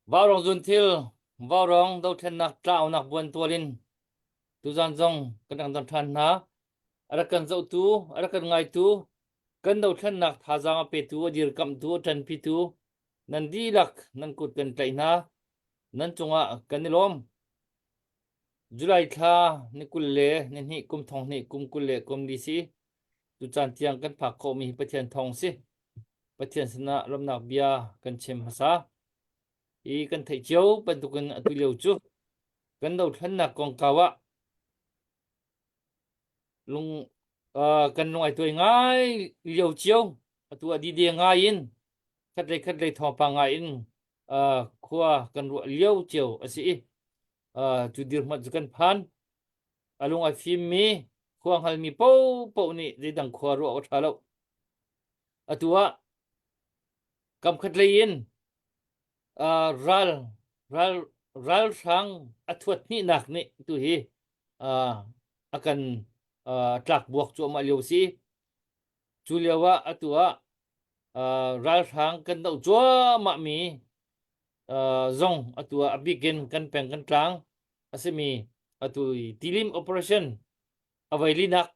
Vaurawng zunthil, vaurawng dothlennak tlaunak buantual in tuzan zong kan rak don ṭhan hna. A rak kan zohtu, a rak kan ngaitu, kan dothlennak thazaang a petu, a dirkamhtu, a ṭanpitu nan dihlak nan kut kan tlaih hna. Nan cungah kan i lawm. July thla ni 22 kum 2000 kum 24 si. Tucaan tiang kan phak khawhmi hi Pathian thawng si. Pathian sinah lawmhnak bia kan chim hmasa. I kan theih cio bantukin atu lio cu kan dothlennak kongkau ah lung uh, kan lung ai tuai ngai lio cio atu ah dide ngai in khatlei khatlei thawngpang ngai in uh, khua kan ruah lio cio a si i uh, cu dirhmun cu kan phan a lung ai fimmi khua hngalmi paohpaoh nih zeidang khua ruah awk a ṭha lo. Atu ah kamkhat lei in uh, ral ral ralhrang a thuat hnihnak nih tu hi uh, a kan uh, tlakbuak cuahmah lio si. Cu lio ah atu ah uh, ralhrang kan doh cuahmah mi uh, zong atu ah a bikin kan peng kan tlang a simi atu tilim operation a voi linak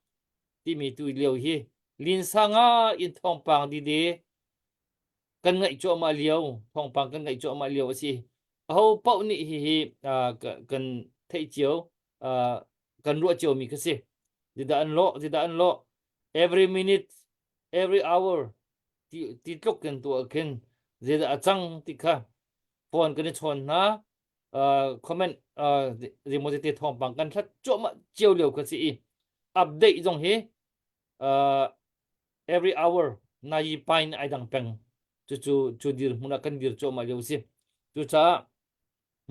timi tu lio hi linsa nga in thawngpang dide kan ngaih cuahmah lio thawngpang kan ngaih cuahmah lio a si aho paoh nih hihi kan theih cio kan ruah cio mi kha si zidah an lawh zidah an lawh every minute every hour ti ti tluk kan tuah khin zeidah a cang ti kha phone kan i chawn hna comment zeimaw te thawngpang kan hlat cuahmah cio lio kha si i update zong hi every hour nayi pain ai dang peng cucu cu dirhmun ah kan dir cuahmah lio si cucaah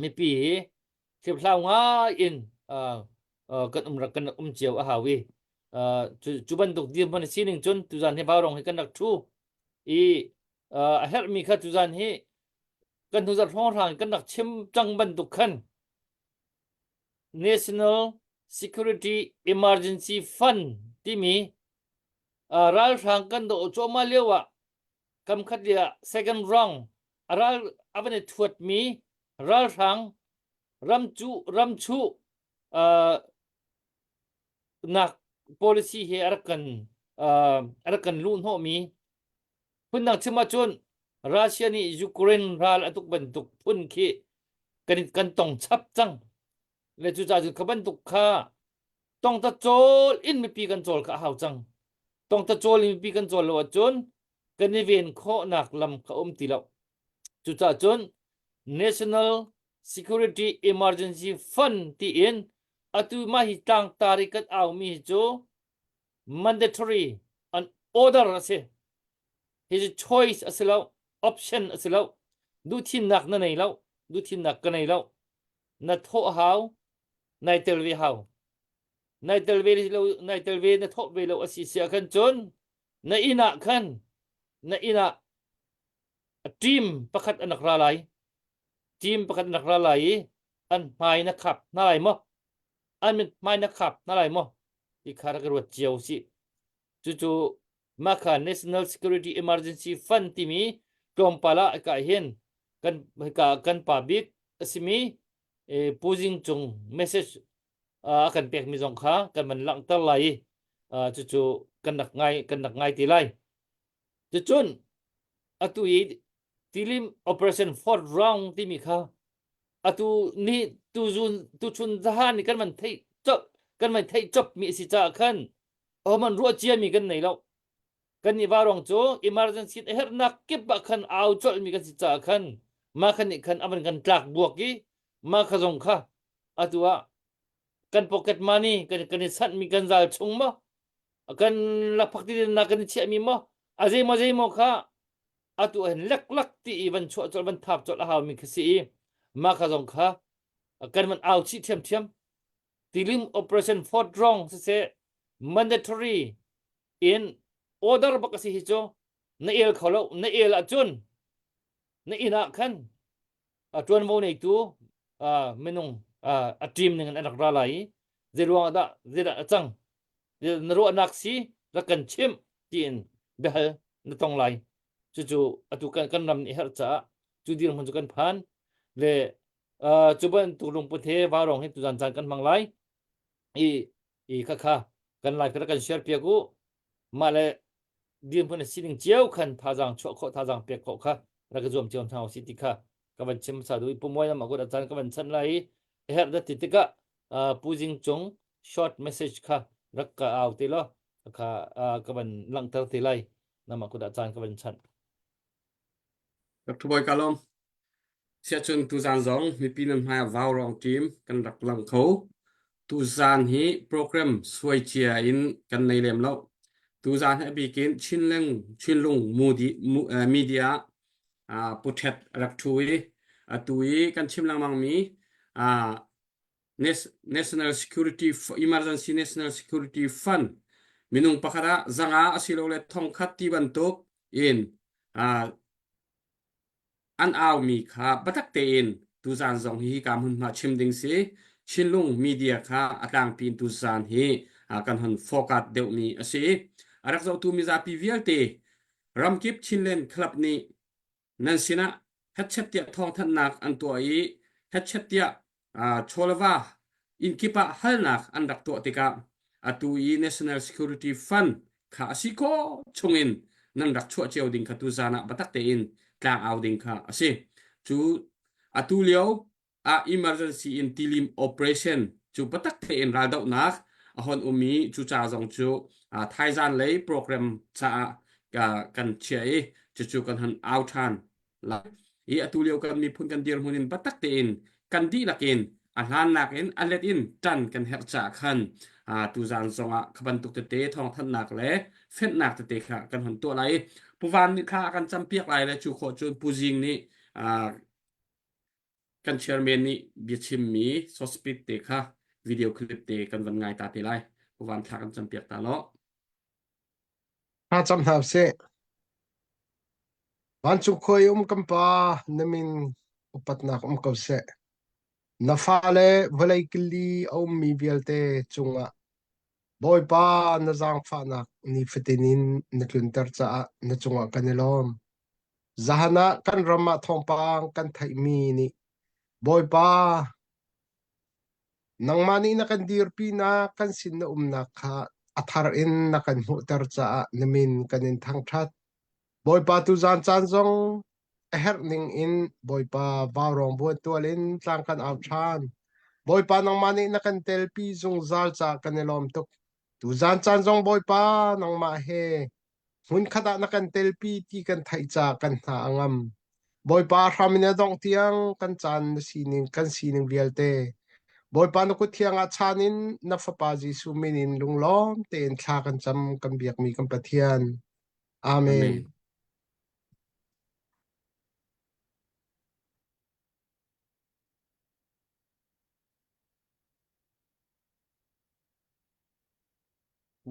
mipi hi hliphlau ngai in kan um rak kan um cio a hau i cu bantuk dirhmun sining cun tuzan hi vaurong hi kan rak thu i a herhmi kha tuzan hi kan hnuzarh hrawnghrang kan rak chim cang bantuk khan National Security Emergency Fund timi ralhrang kan doh cuahmah lio ah kamkhat lio ah second round a ral a van i thuatmi ralhrang ramcu ramchuh nak policy he a rak kan a rak kan luh hnawhmi Phundang chim ahcun Russia nih Ukraine ral a tuk bantuk phun khi kan kan tong chap cang. Le cucaah cun kha bantuk kha tongta cawl in mipi kan cawl kha a hau cang. Tongta cawl in mipi kan cawl lo ahcun kan i ven khawhnak lam kha um ti lo. Cucaah cun National Security Emergency Fund tiin atu mah hi tlangtar i kan aumi hi cu mandatory an order a si hi cu choice a si lo option a si lo duhthimnak na nei lo duhthimnak ka nei lo na thawh hau nai tel ve hau nai tel ve lo nai tel ve na thawh ve lo a si sia khan cun na inn ah khan na inn ah a team pakhat an rak ra lai team pakhat an rak ra lai i an hmai na khap hna lai maw an mithmai na khap hna lai maw ti kha rak ruat cio sih cucu mah kha National Security Emergency Fund timi tlawmpal ah ka hin kan hika kan pa bik a simi Pu Zing Cung message a kan pekmi zong kha kan van langhter lai i cucu kan rak ngai kan rak ngai ti lai cucun atu i tilim operation fourth round timi kha atu ni tuzun tuchun zahan ni kan van theih cop kan van theih cop mi a si caah khan ahoman ruah cia mi kan nei lo kan nih varong cu emergency a herhnak kip ah khan au colh mi kan si caah khan mah khan nih khan avan kan tlak buak i mah kha zong kha atu ah kan pocket money kan kan i sanh mi kan zal chung maw kan lakphak ti na kan i chiah mi maw a zeimaw zeimaw kha atu hin leklak ti i van chuah colh van thap colh a hau mi khi si i mah kha zong kha kan van au chih ṭhiamṭhiam tilim operation fort wrong siseh mandatory in order bak a si hi cu na el kho lo na el ahcun na inn ah khan a ṭuanvo neitu minung a team ning in an rak ra lai i zei ruang ah dah zeidah a cang na ruahnak si rak kan chimh tiin biahal na tong lai cucu atu kan kan ram nih herh caah cu dirhmun cu kan phan. Le cu bantuk lungput he vaurawng hi tuzan caan kan hmang lai. I i khakha kan lai kan share piak u. Mah le dirhmun a sining cio khan thazaang chuah khawh thazaang pek khawh kha rak i zuam cio hna usih ti kha ka van chim hmasa duh i Pu Muai lam ah caan ka van chanh lai i a herh dat ti tikah Pu Zing Cung short message kha rak ka au te law kha ka van langhter te lai nama kut ah caan ka van chanh. Dr. Bawi ka lawm. Siahcun tuzaan zong mipi nan hmai ah vaurawng team kan rak lang kho. Tuzaan hi program suai cia in kan nei lem lo. Tuzaan hi a bik in Chinlung Chinlung Media Pu Ṭhet rak ṭhu i atu i kan chim lengmang mi National Security Emergency National Security Fund minung pakhat ah zanga asilole thongkhat ti bantuk in an aumi kha biatak tein tuzaan zong hi hika hmunhma chim ding si. Chinlung media kha a tlangpi in tuzaan hi kan hon focus deuhmi a si. A rak zohtu mizapi vialte ramkip Chinland Club nih nan sinah hetchet tiah thawngthanhnak an tuah i hetchet tiah chawleva inn kip ah halnak an rak tuah tikah atu i National Security Fund kha a si khawh chungin nan rak chuah cio ding kha tuzaan ah biatak tein tlangau ding kha a si. Cu atu lio ah emergency in tilim operation cu biatak tein raldohnak a hon um i cu ca zong cu thaizan lei program caah kan chiah i cucu kan hon au ṭhan lai. I atu lio kan miphun kan dirhmun in biatak tein kan dihlak in a hlannak in a let in ṭan kan herh caah khan tuzaan zongah kha bantuk tete thawngthanhnak le fenhnak tete kha kan hon tuah lai i Pu Van nih thla a kan campiak lai le cu khawh cun Pu Zing nih kan chairman nih biachimmi sospit te kha video clip te kan van ngai ta te lai. Pu Van thla kan campiak ta law. Thla cam hna usih. Vancung khua i um kan Pa, na min upatnak um ko seh. Na fale vawlei kili a ummi vialte cungah Bawipa na zaangfahnak nifatin in na tlunter caah na cungah kan i lawm. Zahan ah kan ram ah thawngpang kan theihmi nih Bawipa Nangmah nih na kan dirpinak, kan sin na umnak kha a thar in na kan hmuhter caah na min kan in thangṭhat. Bawipa tuzaan caan zong a herh ning in Bawipa vaurawng buantual in tlang kan au ṭhan. Bawipa nangmah nih na kan telpi zungzal caah kan i lawm tuk. Tuzaan caan zong Bawipa nangmah he Hmunkhat ah na kan telpi ti kan theih caah kan hna a ngam. Bawipa hram in a dongh tiang kan caan na sining kan sining vialte Bawipa na kut thiang ah chan in na fapa Jesuh min in lunglawm tein thla kan cam kan biakmi kan Pathian. Amen.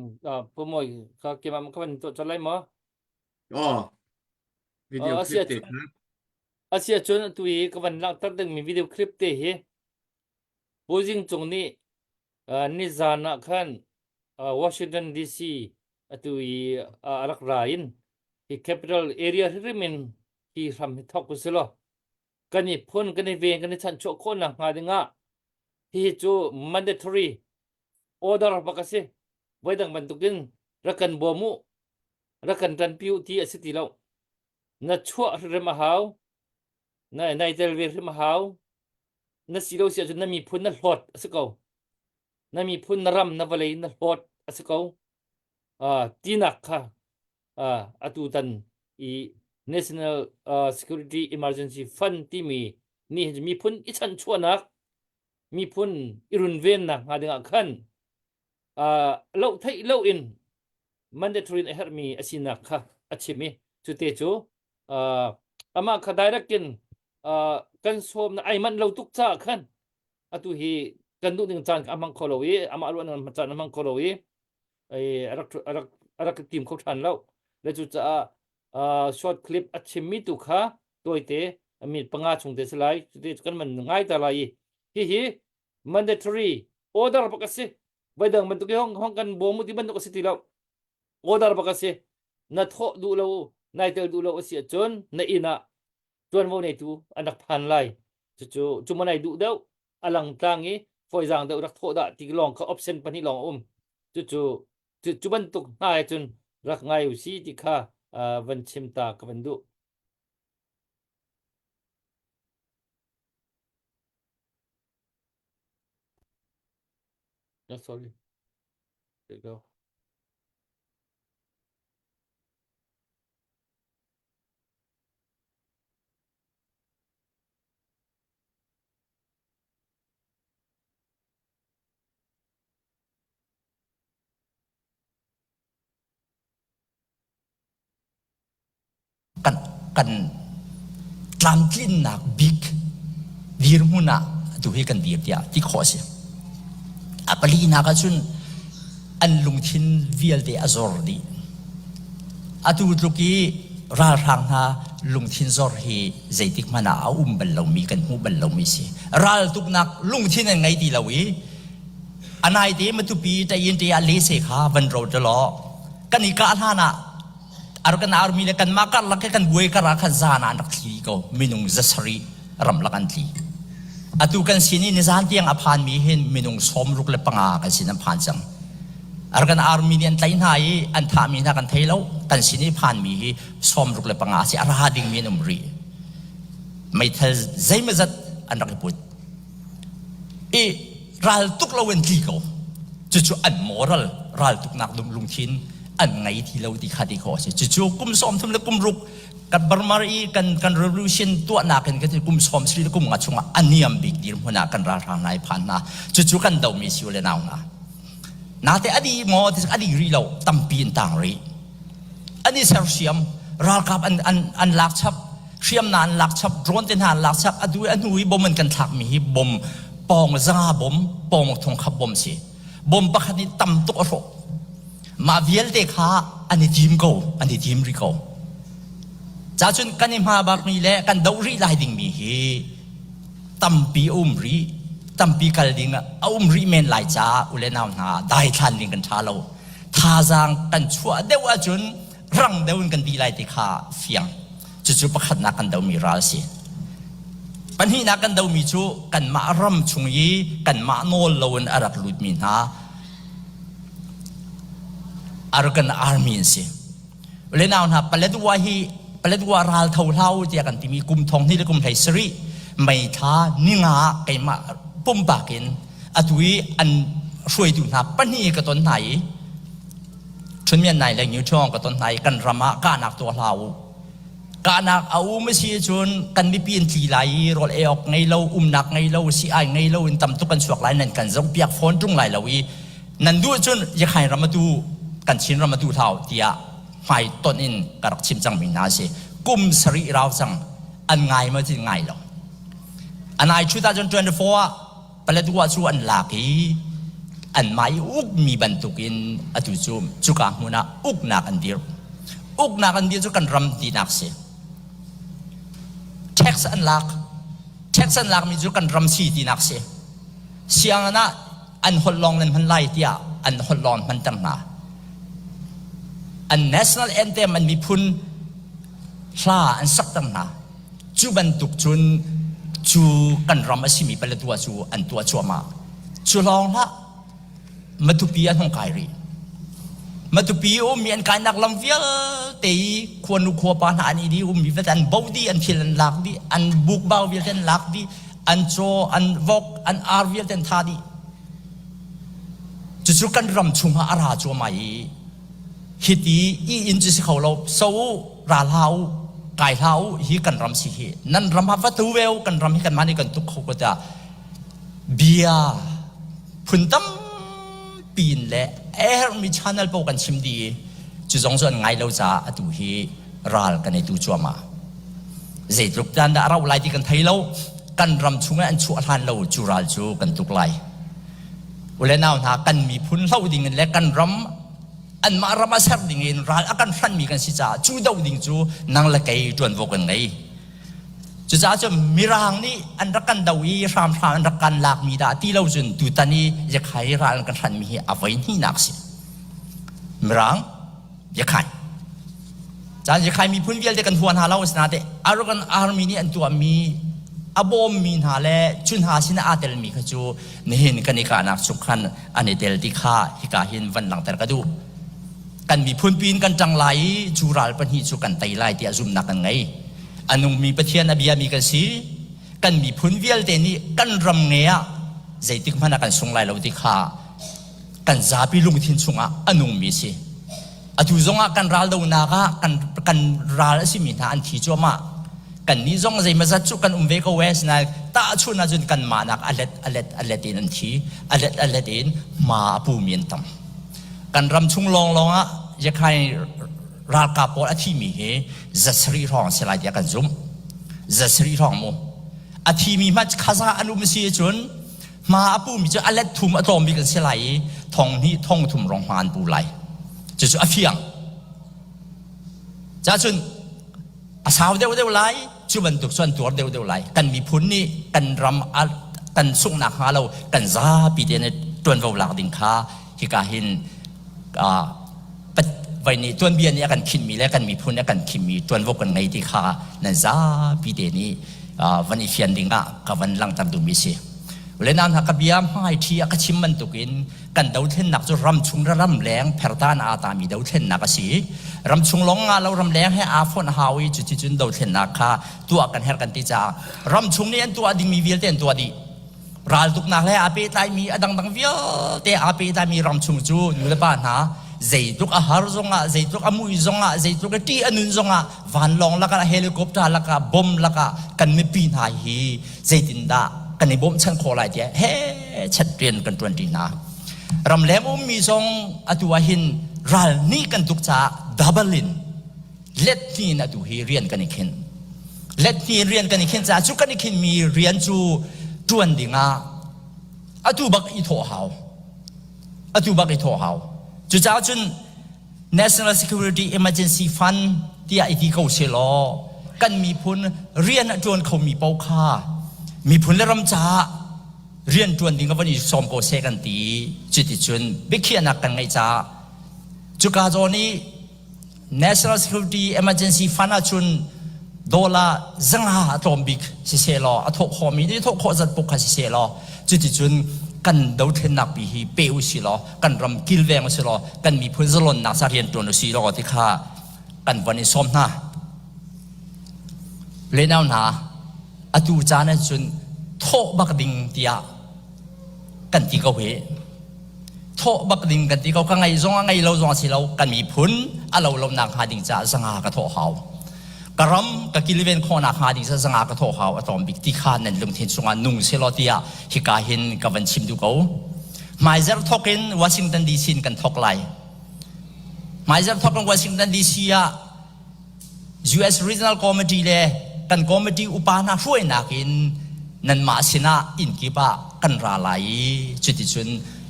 Amen. Pu Mawi ka keimah ka van tuah colh lai maw? Aw, video Uh, clip asia te cun kha. asia cun atu hi ka van langhter dingmi video clip te hi Pu Zing Cung nih uh, nizan ah khan uh, Washington DC atu i uh, a rak ra in hi capital area hrim in hi hram hi thok usilaw kan i phun kan i ven kan i chanchuah khawh nak hnga dingah hihi cu mandatory order bak a si voidang bantukin rak kan bawm u rak kan ṭanpi u ti a si ti lo na chuah hrim a hau na nai tel ve hrim a hau na si lo si ahcun na miphun na hlawt a si ko na miphun na ram na vawlei na hlawt a si ko uh, tinak kha uh, atu tan i National uh, Security Emergency Fund timi nih miphun i chanchuahnak miphun i runvennak hnga dingah khan uh, loh theih lo in mandatory in a herhmi a sinak kha a chim i cute cu uh, amah kha direct in uh, kan sawm na ai manh lo tuk caah khan atu hi kan duh ning caan a hmang kho lo i amah ruah ning caan a hmang kho lo i a rak a rak a rak tim kho ṭhan lo le cucaah uh, short clip a chimmi tu kha tawite a minute panga chung te si lai cute kan man ngai ta lai i hihi mandatory order bak a si voidang bantuk hi hong hong kan bawm ti bantuk a si ti lo order bak a si na thawh duh lo nai tel duh lo a si ahcun na inn ah tuanvo neitu an rak phan lai. Cucu cu manai duh deuh a lang tlang i fawizaang deuh rak thawh dah ti lawng kha option pahnih lawng a um. Cucu cu, cu bantuk hna he cun rak ngai u si ti kha uh, van chim ta ka van duh. No, sorry. There you go. Kan kan tlamtlinnak bik dirhmun ah atu hi kan dir tiah ti khawh a si. A palinak ahcun an lungthin vialte a zor dih. Atu tluk i ralhrang hna lungthin zor hi zeitik hmanh ah a um bal lomi kan hmuh bal lomi si. Raltuknak lungthin an ngei ti lo i a naite Matupi Tayin te ah lese kha van ro law kan i kah hlan ah Arakan army le kanmah karlak he kan buai kar ah khan zan ah an rak thli ko minung zasarih ramlak an tli. Atu kan sin i nizan tiang a phanmi hin minung 65 kan sin an phan cang. Arakan army nih an tlaih hna i an thahmi hna kan thei lo. Kan sin i phanmi hi 65 si a ra dingmi an um rih. Meithal zeimazat an rak i put. I ral tuk lo in tli ko. Cucu an moral raltuknak lungthin an ngei ti lo ti kha ti khawh a si. Cucu kum 30 le kum ruk kan Burma i kan kan revolution tuahnak in kan kum sawm sri le kum nga chungah a niam bik dirhmun ah kan ralhrang nai phan hna. Cucu kan domi si le nau hna. Nate adi maw ti adi ri lo tampi in tang rih. An i sersiam ralkap an an an lak chap hriamna an lak chap drone te hna an lak chap adu a hnu i bom an kan thlakmi hi bom pawng zanga bom pawng thong khap bom si bom pakhat nih tam tuk a hrawh mah vialte kha an i tim ko an i tim rih ko cacun kan i hma bakmi le kan doh rih lai dingmi hi tampi a um rih tampi kal ding a um rih men lai caah ule nau hna daithlan ding kan ṭha lo thazaang kan chuah deuh ahcun rang deuh in kan dih lai ti kha fiang cucu pakhatnak kan domi ral si pahnihnak kan domi cu kanmah ram chung i kanmah nawl loin a rak lutmi hna Arakan Army an si. Lenau hna Paletwa hi Paletwa ral tho hlau tiah kan timi kum thong hnih le kum hlei sarih May thla ninga keimah pumpak in atu i an hruaitu hna pahnih ka ton hna i Chunmian nai le Ngiu Chong ka ton hna i kan ram ah kahnak tuah hlah u. Kahnak a um a si cun kan mipi an tli lai i rawl ei awk ngei lo, umnak ngei lo, si-ai ngei lo in tam tuk kan chuak lai nan kan zohpiak fawn ṭung lai lo i nan duh cun Yakhain ram atu kan Chin ram atu hlau tiah hmai tonh in ka rak chim cangmi hna a si. Kum sarih rau cang an ngai maw ti ngai lo. Anai chut ahcun 24 ah Paletwa cu an lak i anmah i ukmi bantukin atu cu cuka hmun ah uknak an dirh. Uknak an dir cu kan ram tinak si. Tax an lak. Tax an lakmi cu kan ram si tinak si. Sianginn ah an holh lawng nan hman lai tiah an holh lawng hmanter hna. An national anthem an miphun hla an sakter hna. Cu bantuk cun cu kan ram a simi Paletwa cu an tuah cuahmah. Cu lawng hlah Matupi an hung kai rih. Matupi ummi an kainak lam vialte i khuanu khuapa hna an i dih ummi vialte an bo dih, an thil an lak dih, an bukbau vialte an lak dih, an caw, an vok, an ar vialte an tha dih. Cucu kan ram chungah a ra cuahmah i hiti i inn cu si kho lo so u ra hlah u kai hlah u hi kan ram si hi nan ram ah va tu ve u kan ram hi kanmah nih kan tuk kho ko tiah bia phun tampi in le a herhmi channel paoh kan chim dih i cu zong cu an ngai lo caah atu hi ral kan i tu cuahmah zeitluk dan dah a rauh lai ti kan thei lo kan ram chungah an chuah hlan lo cu ral cu kan tuk lai ule nau hna kan miphun hloh ding in le kan ram anmah ram a ser ding in ral a kan hranmi kan si caah cu do ding cu nang le kei ṭuanvo kan ngei cucaah cun mirang nih an rak kan do i hramhram an rak kan lakmi dah ti lo cun tutan i yakhai ral an kan hranmi hi a voi hnihnak si mirang yakhai caan yakhai miphun vialte kan hua hna lo asinain Arakan army nih an tuahmi. A bawmmi hna le cu hna sinah aa telmi kha cu nihin kan i kahnak chung khan an i tel ti kha hika hin van langhter ka duh. Kan miphun piin kan ṭang lai i cu ral pahnih cu kan tei lai tiah zumhnak kan ngei. A nungmi Pathian a biami kan si. Kan miphun vialte nih kan ram nge ah zeitik hmanh ah kan sung lai lo ti kha kan zapi lungthin chungah a nungmi si. Atu zongah kan raldonak ah kan, kan ral a simi hna an thi cuahmah. Kannih zong zeimazat cu kan um ve ko e, sinain tahchunh ahcun kanmah nak a let a let a let in an thi, a let a let in hma a pumi an tam. Kan ram chung lawnglawng ah Yakhai ralkap pawl a thimi hi zasarih hrawng a si lai tiah kan zumh. Zasarih hrawng mu. A thimi hmanh khaza an um si ahcun hma a pumi cu a let thum a tlawm bik an si lai i thong hnih thong thum rong hma an pu lai. Cucu a fiang. Cacun a sau deuhdeuh lai, cu bantuk cu an tuar deuhdeuh lai. Kan miphun nih kan ram kan sunghnak hnga lo kan zapi te nih ṭuanvo lak ding kha hika hin vai nih tuanbia nih a kan khinmi le kan miphun nih a kan khinmi ṭuanvo kan ngei ti kha nan zapi te nih van i fian ding ah ka van langhter duhmi si. Le nang hna ka bia hmai ṭhi a ka chim bantukin kan dothlennak cu ramchung le ramleng phertan aa tami dothlennak a si. Ramchung lawng nga lo ramleng he aa fonh hau i cuticun dothlennak kha tuah kan herh kan ti caah ramchung nih an tuah dingmi vialte an tuah dih. Raltuknak he aa pehtlaimi a dangdang vialte aa pehtlaimi ramchung cu nulepa hna zeitluk a har zongah zeitluk a mui zongah zeitluk a ṭih a nun zongah vanlawng lakah helicopter lakah bom lakah kan mipi hna hi zeitindah kan i bawmchan khawh lai tiah he chat rian kan ṭuan ṭi hna. Ramleng ummi zong atu ah hin ral nih kan tuk caah double in let hnih in atu hi rian kan i khinh. Let hnih in rian kan i khinh caah cu kan i khinhmi rian cu ṭuan dingah atu bak i thawh hau. Atu bak i thawh hau. Cucaah cun National Security Emergency Fund tiah i ti ko selaw kan miphun rian a ṭuan khomi paoh kha miphun le ram caah rian ṭuan ding ka van i sawm ko seh kan ti cuticun biakhiahnak kan ngeih caah cuka zawn i National Security Emergency Fund ahcun dollar zanga a tlawm bik siseh law a thawh khawhmi nih thawh khawh zat puk kha siseh law cuticun kan dothlennak pi hi pe u si law kan ram kilveng u si law kan miphun zalonnak ca rian ṭuan u si law ti kha kan von i sawm hna. Lenau hna atu caan ah cun thawh bak ding tiah kan ti ko hi. Thawh bak ding kan ti ko ka ngai zong a ngei lo zong a si lo kan miphun a lo lo nak hnga ding caah zanga ka thawh hau. Ka ram ka kilven khawhnak hnga ding zanga ka thawh hau a tlawm bik ti kha nan lungthin chungah nung selaw tiah hika hin ka van chim duh ko. Hmaizarh thawk in Washington DC in kan thawk lai. Hmaizarh thawk in Washington DC ah US Regional Committee le kan committee upa hna hruainak in nanmah sinah inn kip ah kan ra lai i cuticun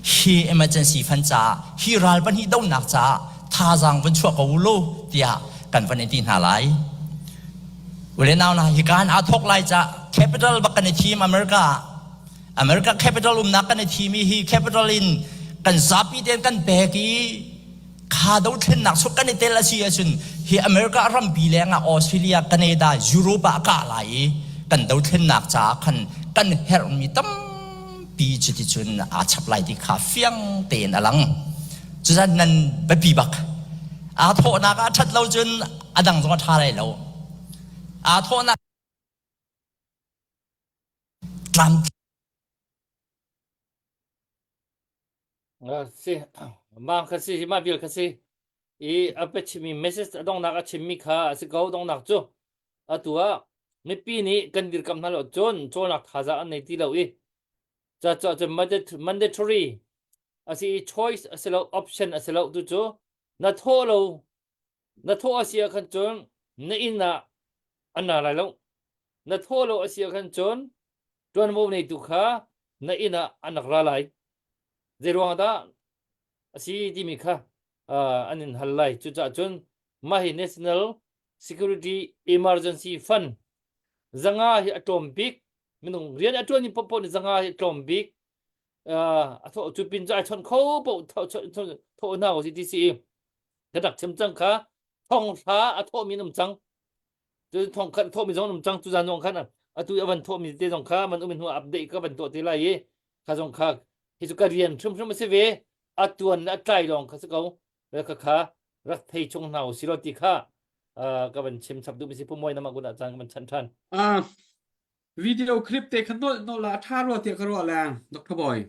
hi emergency fund caah hi ral pahnih dohnak caah thazaang vun chuah ko u law tiah kan van in ti hna lai. Ule nau hna hi kaan aa thawk lai caah capital bak kan i thim America ah America capital umnak kan i thim i hi capital in kan zapi tein kan pek i kha dothlennak chung kan i tel a si ahcun hi America rampi leng ah Australia, Canada, Europe ah a kah lai i kan dothlennak caah khan kan herhmi tampi cuticun aa chap lai ti kha fiang tein a lang. Cucaah nan biapi bak. Aa thawhnak ah ṭhat lo cun a dang zong a ṭha lai lo. Aa thawhnak tlam Si, mah kha si, mah vial kha si. I a pe chimmi message a donghnak a chimmi kha a si ko donghnak cu. Atu ah mipi nih kan dirkamh hna lo cun cawlnak thazaang an nei ti lo i ca cun mandatory a si i choice a si lo option a si lo tu cu na thawh lo na thawh a si ah khan cun na inn ah an ra lai lo na thawh lo a si ah khan cun ṭuanvo neitu kha na inn ah an rak ra lai zei ruang dah a si timi kha an in hal lai cucaah cun mah hi National Security Emergency Fund zanga hi a tlawm bik minung rian a ṭuan mi paohpaoh nih zanga hi a tlawm bik a thawh cu pin cu ai chawnh kho paoh thawh hna u si ti si i ka rak chim cang kha thong hla a thawh mi an um cang cun thong khat thawh mi zong an um cang cu zan zong khan. Atu i a van thawhmi te zong kha man um in hnu update ka van tuah te lai i kha zong kha hi cu ka rian hrimhrim a si ve. A tuan le a tlai lawng kha si ko. Kha kha rak thei chung hna u si law ti kha ka van chim chap duh mi si Pu Mawi nama kun ah caan ka van chan than. Ah, video clip te kha nolh nolh ah a ṭha rua tiah ka ruah leng Dr. Boy.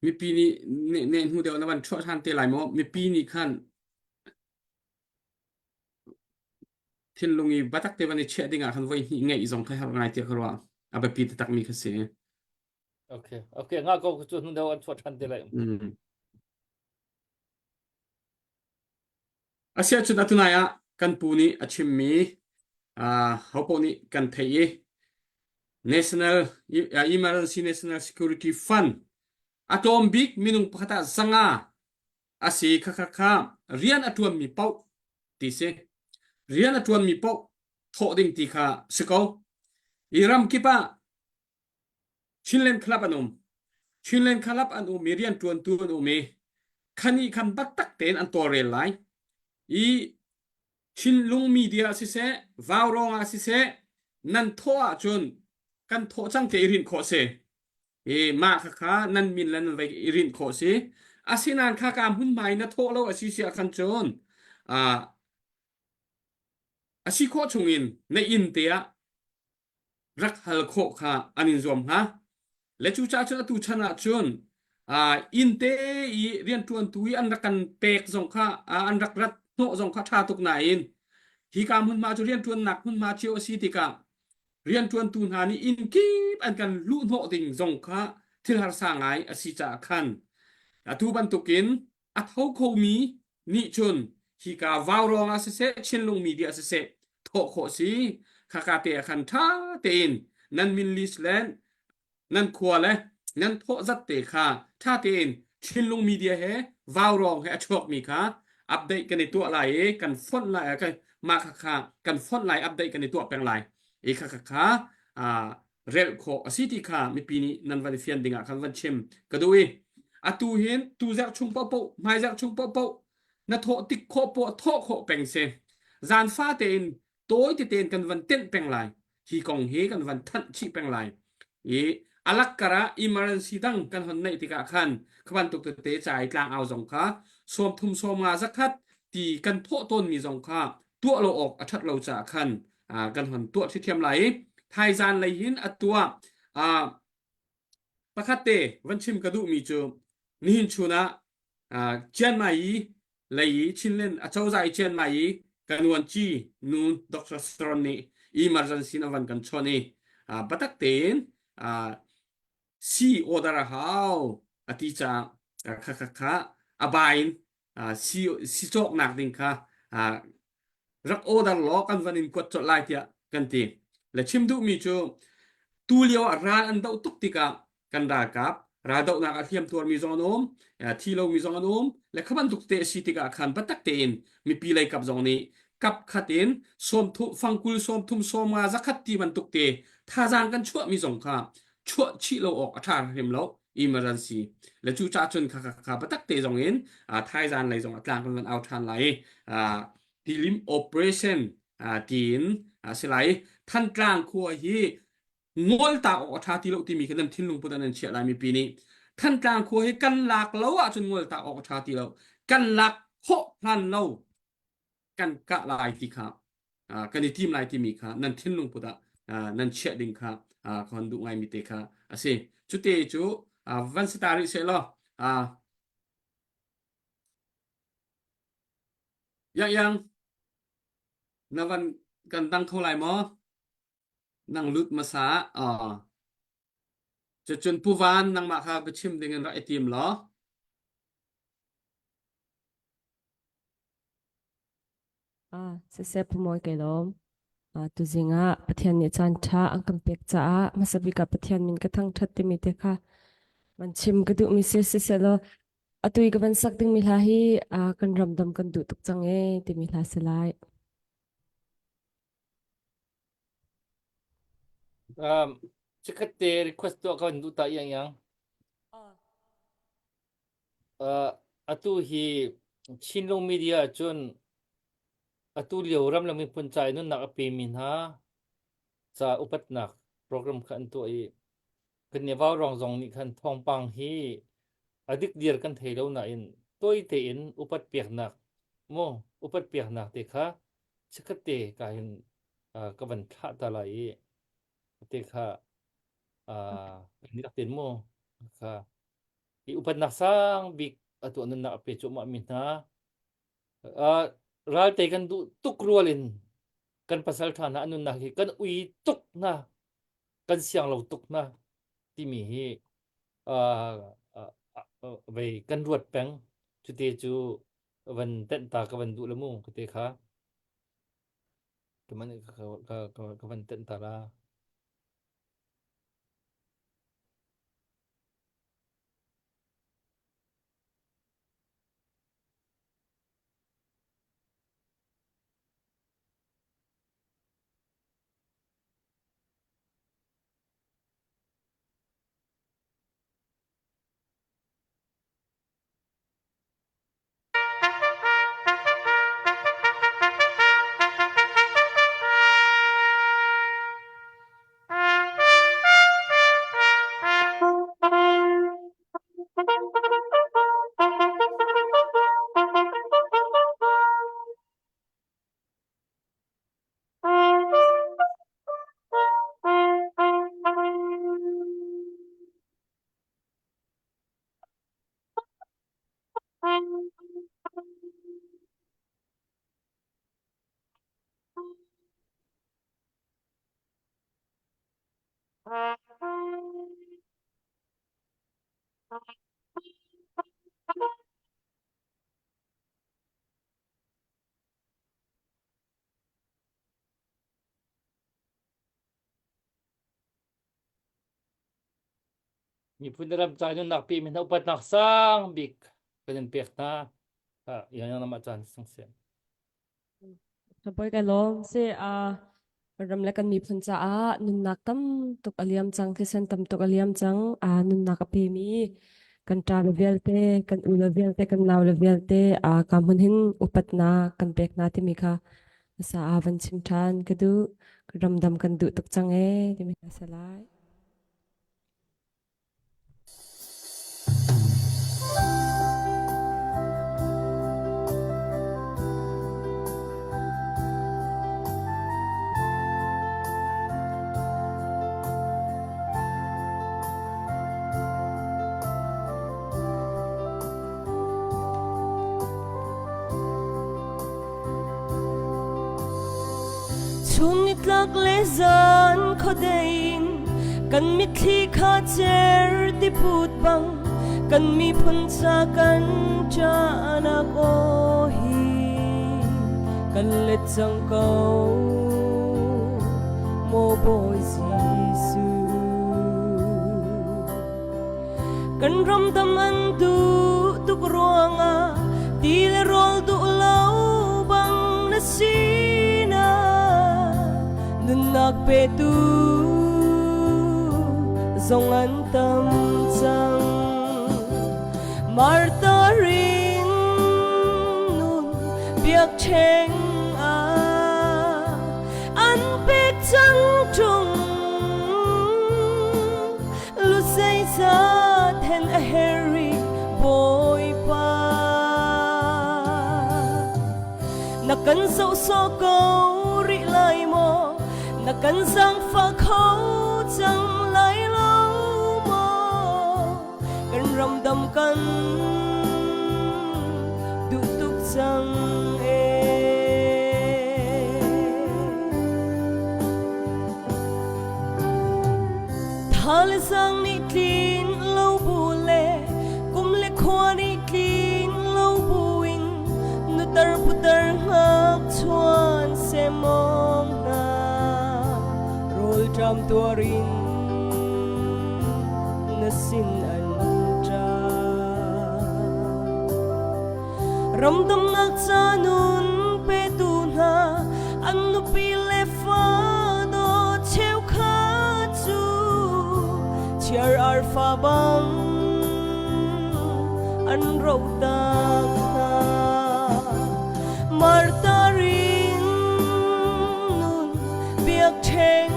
Mipi nih ne ne hnu deuh na van chuah ṭhan te lai maw? Mipi nih khan thinlung i batak te van i chiah ding ah khan voi hnih ngeih zong kha herh ngai tiah ka ruah. A biapi taktak mi kha si. Okay, okay, nga ko cu hnu deuh an chuah ṭhan te lai. Mm. Asiahcun atunai ah kan pu nih a chimmi uh, hopoh nih kan theih i National Emergency National Security Fund a tlawm bik minung pakhat ah zanga a si kha kha kha rian a ṭuanmi paoh ti si. Rian a ṭuanmi paoh thawh ding ti kha si ko. I ram kip ah Chinland Club an um. Chinland Club an um i rianṭuantu an um i khani khan taktak tein an tawlrel lai. I Chinlung media siseh, Vaurawng ah siseh, nan thawh ahcun kan thawh cang te i rinh khawh si. I mah khakha nan min le nan vei i rinh khawh si. Asinain kha ka hmunhma in na thawh lo a si si ah khan cun ah a si khawh chungin na inn te ah rak hal khawh kha an in zuam hnga. Le cucaah cun atu chan ah cun uh, inn te i rianṭuantu i an rak kan pek zong kha uh, an rak rat hnawh zong kha ṭha tuk nain hika hmunhma cu rianṭuannak hmunhma cio a si tikah rianṭuantu hna nih inn kip an kan luh hnawh ding zong kha thil harsa ngai a si caah khan atu bantukin a tho khomi nih cun hika vaurawng ah siseh Chinlung media siseh thawh khawh si khaka te ah khan ṭha tein nan min list le nan khua le nan thawh zat te kha ṭha tein Chinlung media he vaurawng he a chuakmi kha update kan i tuah lai i kan fonh lai kan mah kha kha kan fonh lai update kan i tuah peng lai i kha kha kha relh khawh a si ti kha mipi nih nan van i fian ding ah khan van chim ka duh i atu hin tu zarh chung paohpaoh hmai zarh chung paohpaoh na thawh tik khawh poah thawh khawh peng si zan fa tein tawi tein kan van tenh peng lai hi kong hi kan van thanh chih peng lai i alak kara emergency dang kan hon neih tikah khan kha bantuk tete ca i tlang au zong kha sawm thum sawm nga zakhat ti kan thawh tawn mi zong kha tuah lo awk a ṭhat lo caah khan kan hon tuah ṭhiamṭhiam lai i thaizan lei hin a tuah pakhat te van chim ka duhmi cu nihin chun ah Chiang Mai i lei i Chinland acozah i Chiang Mai i kanuanci nu Dr. Saron nih emergency in a van kan chawnh i biatak tein si order a hau a ti caah kha kha kha a bai in si si cawknak ding kha rak order law kan van in kuat colh lai tiah kan ti. Le chim duhmi cu tu lio ah ral an doh tuk tikah kan ralkap raldohnak ah hliam tuarmi zong an um, thi lomi zong an um, le kha bantuk te a si tikah khan biatak tein mipi lei kap zong nih kap khat in sawmthu fangkul sawmthum sawmnga zakhat ti bantuk te thazaang kan chuahmi zong kha chuah chih lo awk a ṭha hrim lo emergency le cu ca cun kha kha kha biatak te zong in thaizan lei zong a tlang kan van au ṭhan lai tilim operation tiin a si lai Thantlang khua hi ngol ta awk a ṭha ti lo timi kha nan thinlung put ah nan chiah lai mipi nih Thantlang khua hi kan lak lo ahcun ngol ta awk a ṭha ti lo kan lak khawh hlan lo kan kah lai ti kha kan i tim lai timi kha nan thinlung put ah nan chiah ding kha ka hon duh ngaimi te kha a si cute cu van si ta rih seh law yang yang na van kan dang kho lai maw nang lut hmasa uh cucun Pu Van nangmah kha biachim ding in rak i tim law Ah, siseh Pu Mawi kai lawm. Ah, tuzing ah Pathian nih caan ṭha an kan pek caah hmasa bik ah Pathian min ka thangṭhat timi te kha van chim ka duhmi si sisehlaw atu i ka van sak dingmi hla hi ah, kan ramdam kan duh tuk cang ee timi hla si lai. Um, chikkhat te request tuah ka van duh ta iang iang. Uh, atu hi Chinlung media cun atu lio ramleng miphun ca i nunnak a pemi hna. ca upatnak program kha an tuah i kan i vaurawng zong nih khan thawngpang hi a dikdir kan thei lo nain tawi tein upat peknak mu upat peknak te kha chikkhat te ka hin ka van thlah ta lai i te kha kan rak tin mu kha i upatnak sang bik a tuah nunnak a pe cuahmah mi hna ralte kan duh tuk rual in kan pasal ṭha hna an nunnak hi kan ui tuk hna kan siang lo tuk hna timi hi vei kan ruat peng cute cu van tenh ta ka van duh le mu kate kha ka van tenh ta la. Miphun le ram ca nunnak pe mi hna upatnak sang bik kan in pek hna. Yang yang nama caan sang se. Bawi ka lawm si a ram le kan miphun caah nunnak tam tuk a liam cang thisen tam tuk a liam cang a nunnak a pemi kan ṭa le vialte kan u le vialte kan nau le vialte a ka hmun hin upatnak kan pek hna timi kha sa a van chim ṭhan ka duh ramdam kan duh tuk cang e timi kha si lai. Chun nitlak le zan khuadei in kan mitthli kha cer ti phut bang kan miphun ca kan ṭahnak aw hi kan let cang ko maw Bawi Jesuh. Kan ram dam an duh tuk ruangah ti le rawl duh lo bang na sinah nunnak petu zong an tam cang. Martha rin nun biakṭheng ah an pek cang ṭung. Lusei za then a herri Bawipa. Na kan zoh sawh ko rih lai maw? Na kan zaangfah kho cang lai lo maw? Kan ramdam kan duh tuk cang ee. Thalzang nih tlin lo bu le kum le khua nih tlin lo buin nutar putar ngak chuan semong hna rawlṭam tuarin na sin an ṭap. Ramdamnak ca nun petu hna an nupi le fa dawt cheukhat cu chiar arfa bang an roh tak hna. Martha rin nun biakṭheng.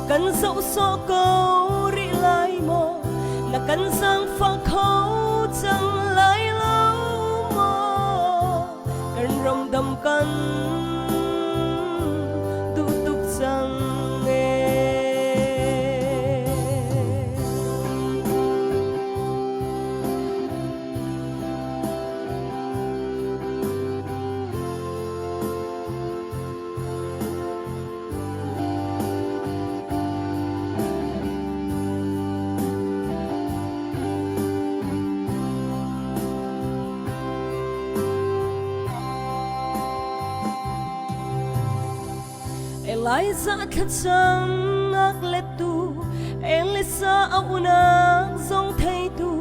kan zoh sawh ko rih lai maw na kan zaangfah kho cang lai lo maw kan ram dam kan duh tuk cang ee. Elijah thlacamnak lettu Elisa a unak zong theitu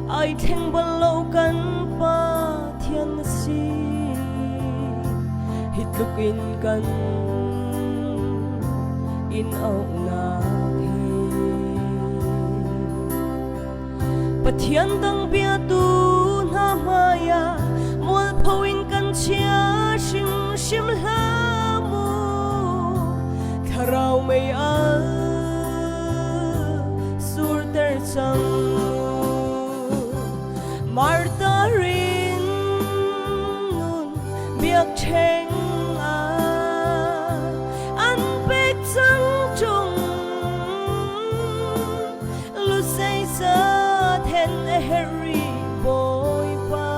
ai thleng bal lo kan Pathian na si hi tluk in kan in auhnak hi Pathian dang biatu hna hmai ah mualpho in kan chia hrimhrim hlah mu thlarau mei al surter cang Martha rin nun biakṭheng ah an pek cang ṭung Lusei sa then a herh Bawipa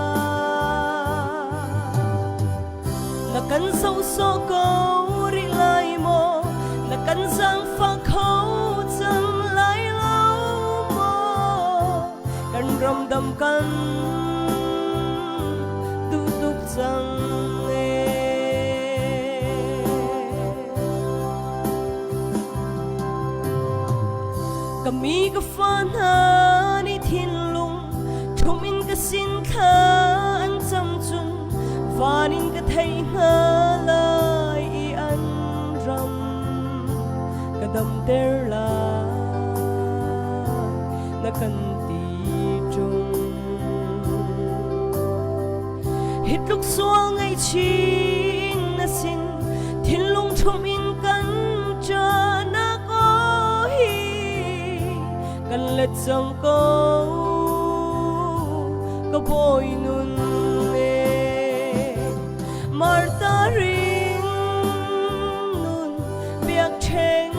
na kan zoh sawh ko rih lai maw na kan zaangfah kho cang lai lo maw kan ram dam kan duh tuk cang ee. Ka mi ka fa hna nih thinlung ṭhum in ka sin thla an cam cun van in ka thei hna lai i an ram ka damter lai na kan ti ṭung. Hi tluk sual ngaihchih na sin thinlung ṭhum in kan ṭahnak aw hi kan let cang ko ka bawi nun e Martha ring nun biakṭheng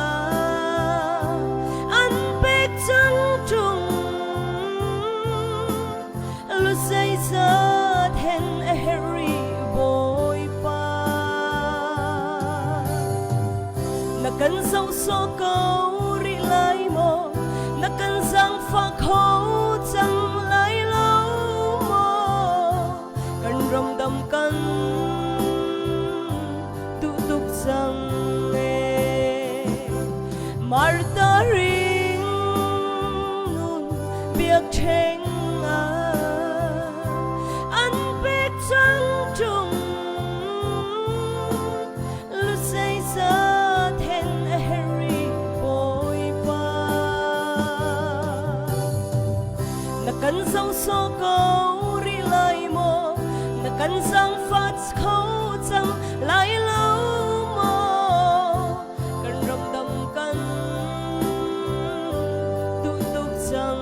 ah an pek cang ṭung Lusei zat hen a herh rih Bawipa. Na kan zoh sawh ko rih lai maw? Na kan zaangfah kho cang lai lo maw? Kan ramdam kan duh tuk cang ee. Martha ring nun biakṭheng ah an pek cang ṭung Lusei zat hen a herh rih Bawipa. Na kan zoh sawh ko rih lai maw? Na kan zaangfah kho cang lai lo maw? Kan ramdam kan duh tuk cang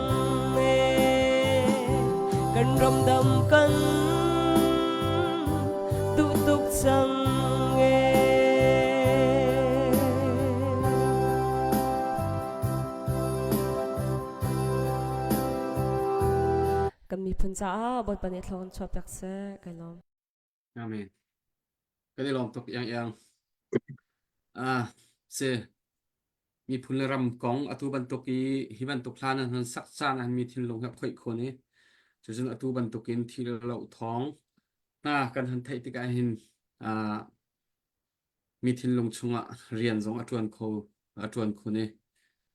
ee. Kan ramdam kan duh tuk cang ee. Kan miphun caah Bawipa nih thlawng chuah piak seh. Kai lawm. Amen. Kan i lawm tuk iang iang. Ah, si miphun le ram kong atu bantuk i hi bantuk hlan an han sak caan an mi thinlung he khoih khun i cucun atu bantuk in thil lo thawng hna kan han theih tikah hin ah mi thinlung chungah rian zong a ṭuan kho a ṭuan khun i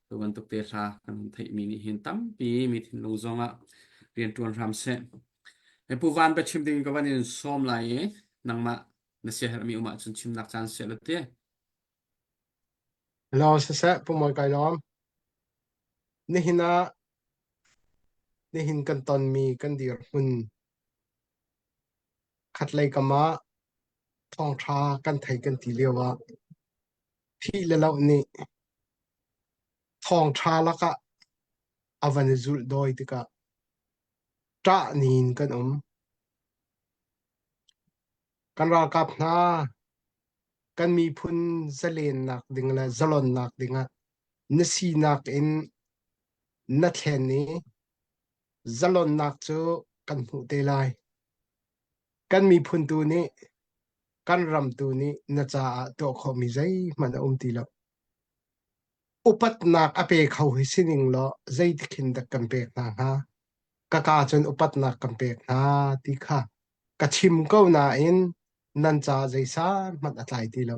tu bantuk te hla kan hun theihmi nih hin tampi mi thinlung zongah rian ṭuan hram seh. He Pu Van biachim ding ka van in sawm lai i nangmah na siaherhmi um ahcun chimnak caan sia la ti. Hello, siseh, Pu Mawi kai lawm. Nihin ah nihin kan tonmi kan dirhmun khatlei kam ah thawngṭha kan thei kan ti lio ah thih le loh nih. Thawngṭha lakah a van i zulh dawi tikah ṭah ni in kan um. Kan ralkap hna kan miphun zalennak ding le zalonnak dingah na sinak in na thlen i zalonnak cu kan hmuh te lai. Kan miphun tu nih kan ram tu nih na caah tuah khawhmi zeihmanh a um ti lo. Upatnak a pe kho hi sining law zeitik hin dah kan pek hna hnga? Ka ka cun upatnak kan pek hna ti kha ka chim ko nain nan ca zeisan hmanh a tlai ti lo.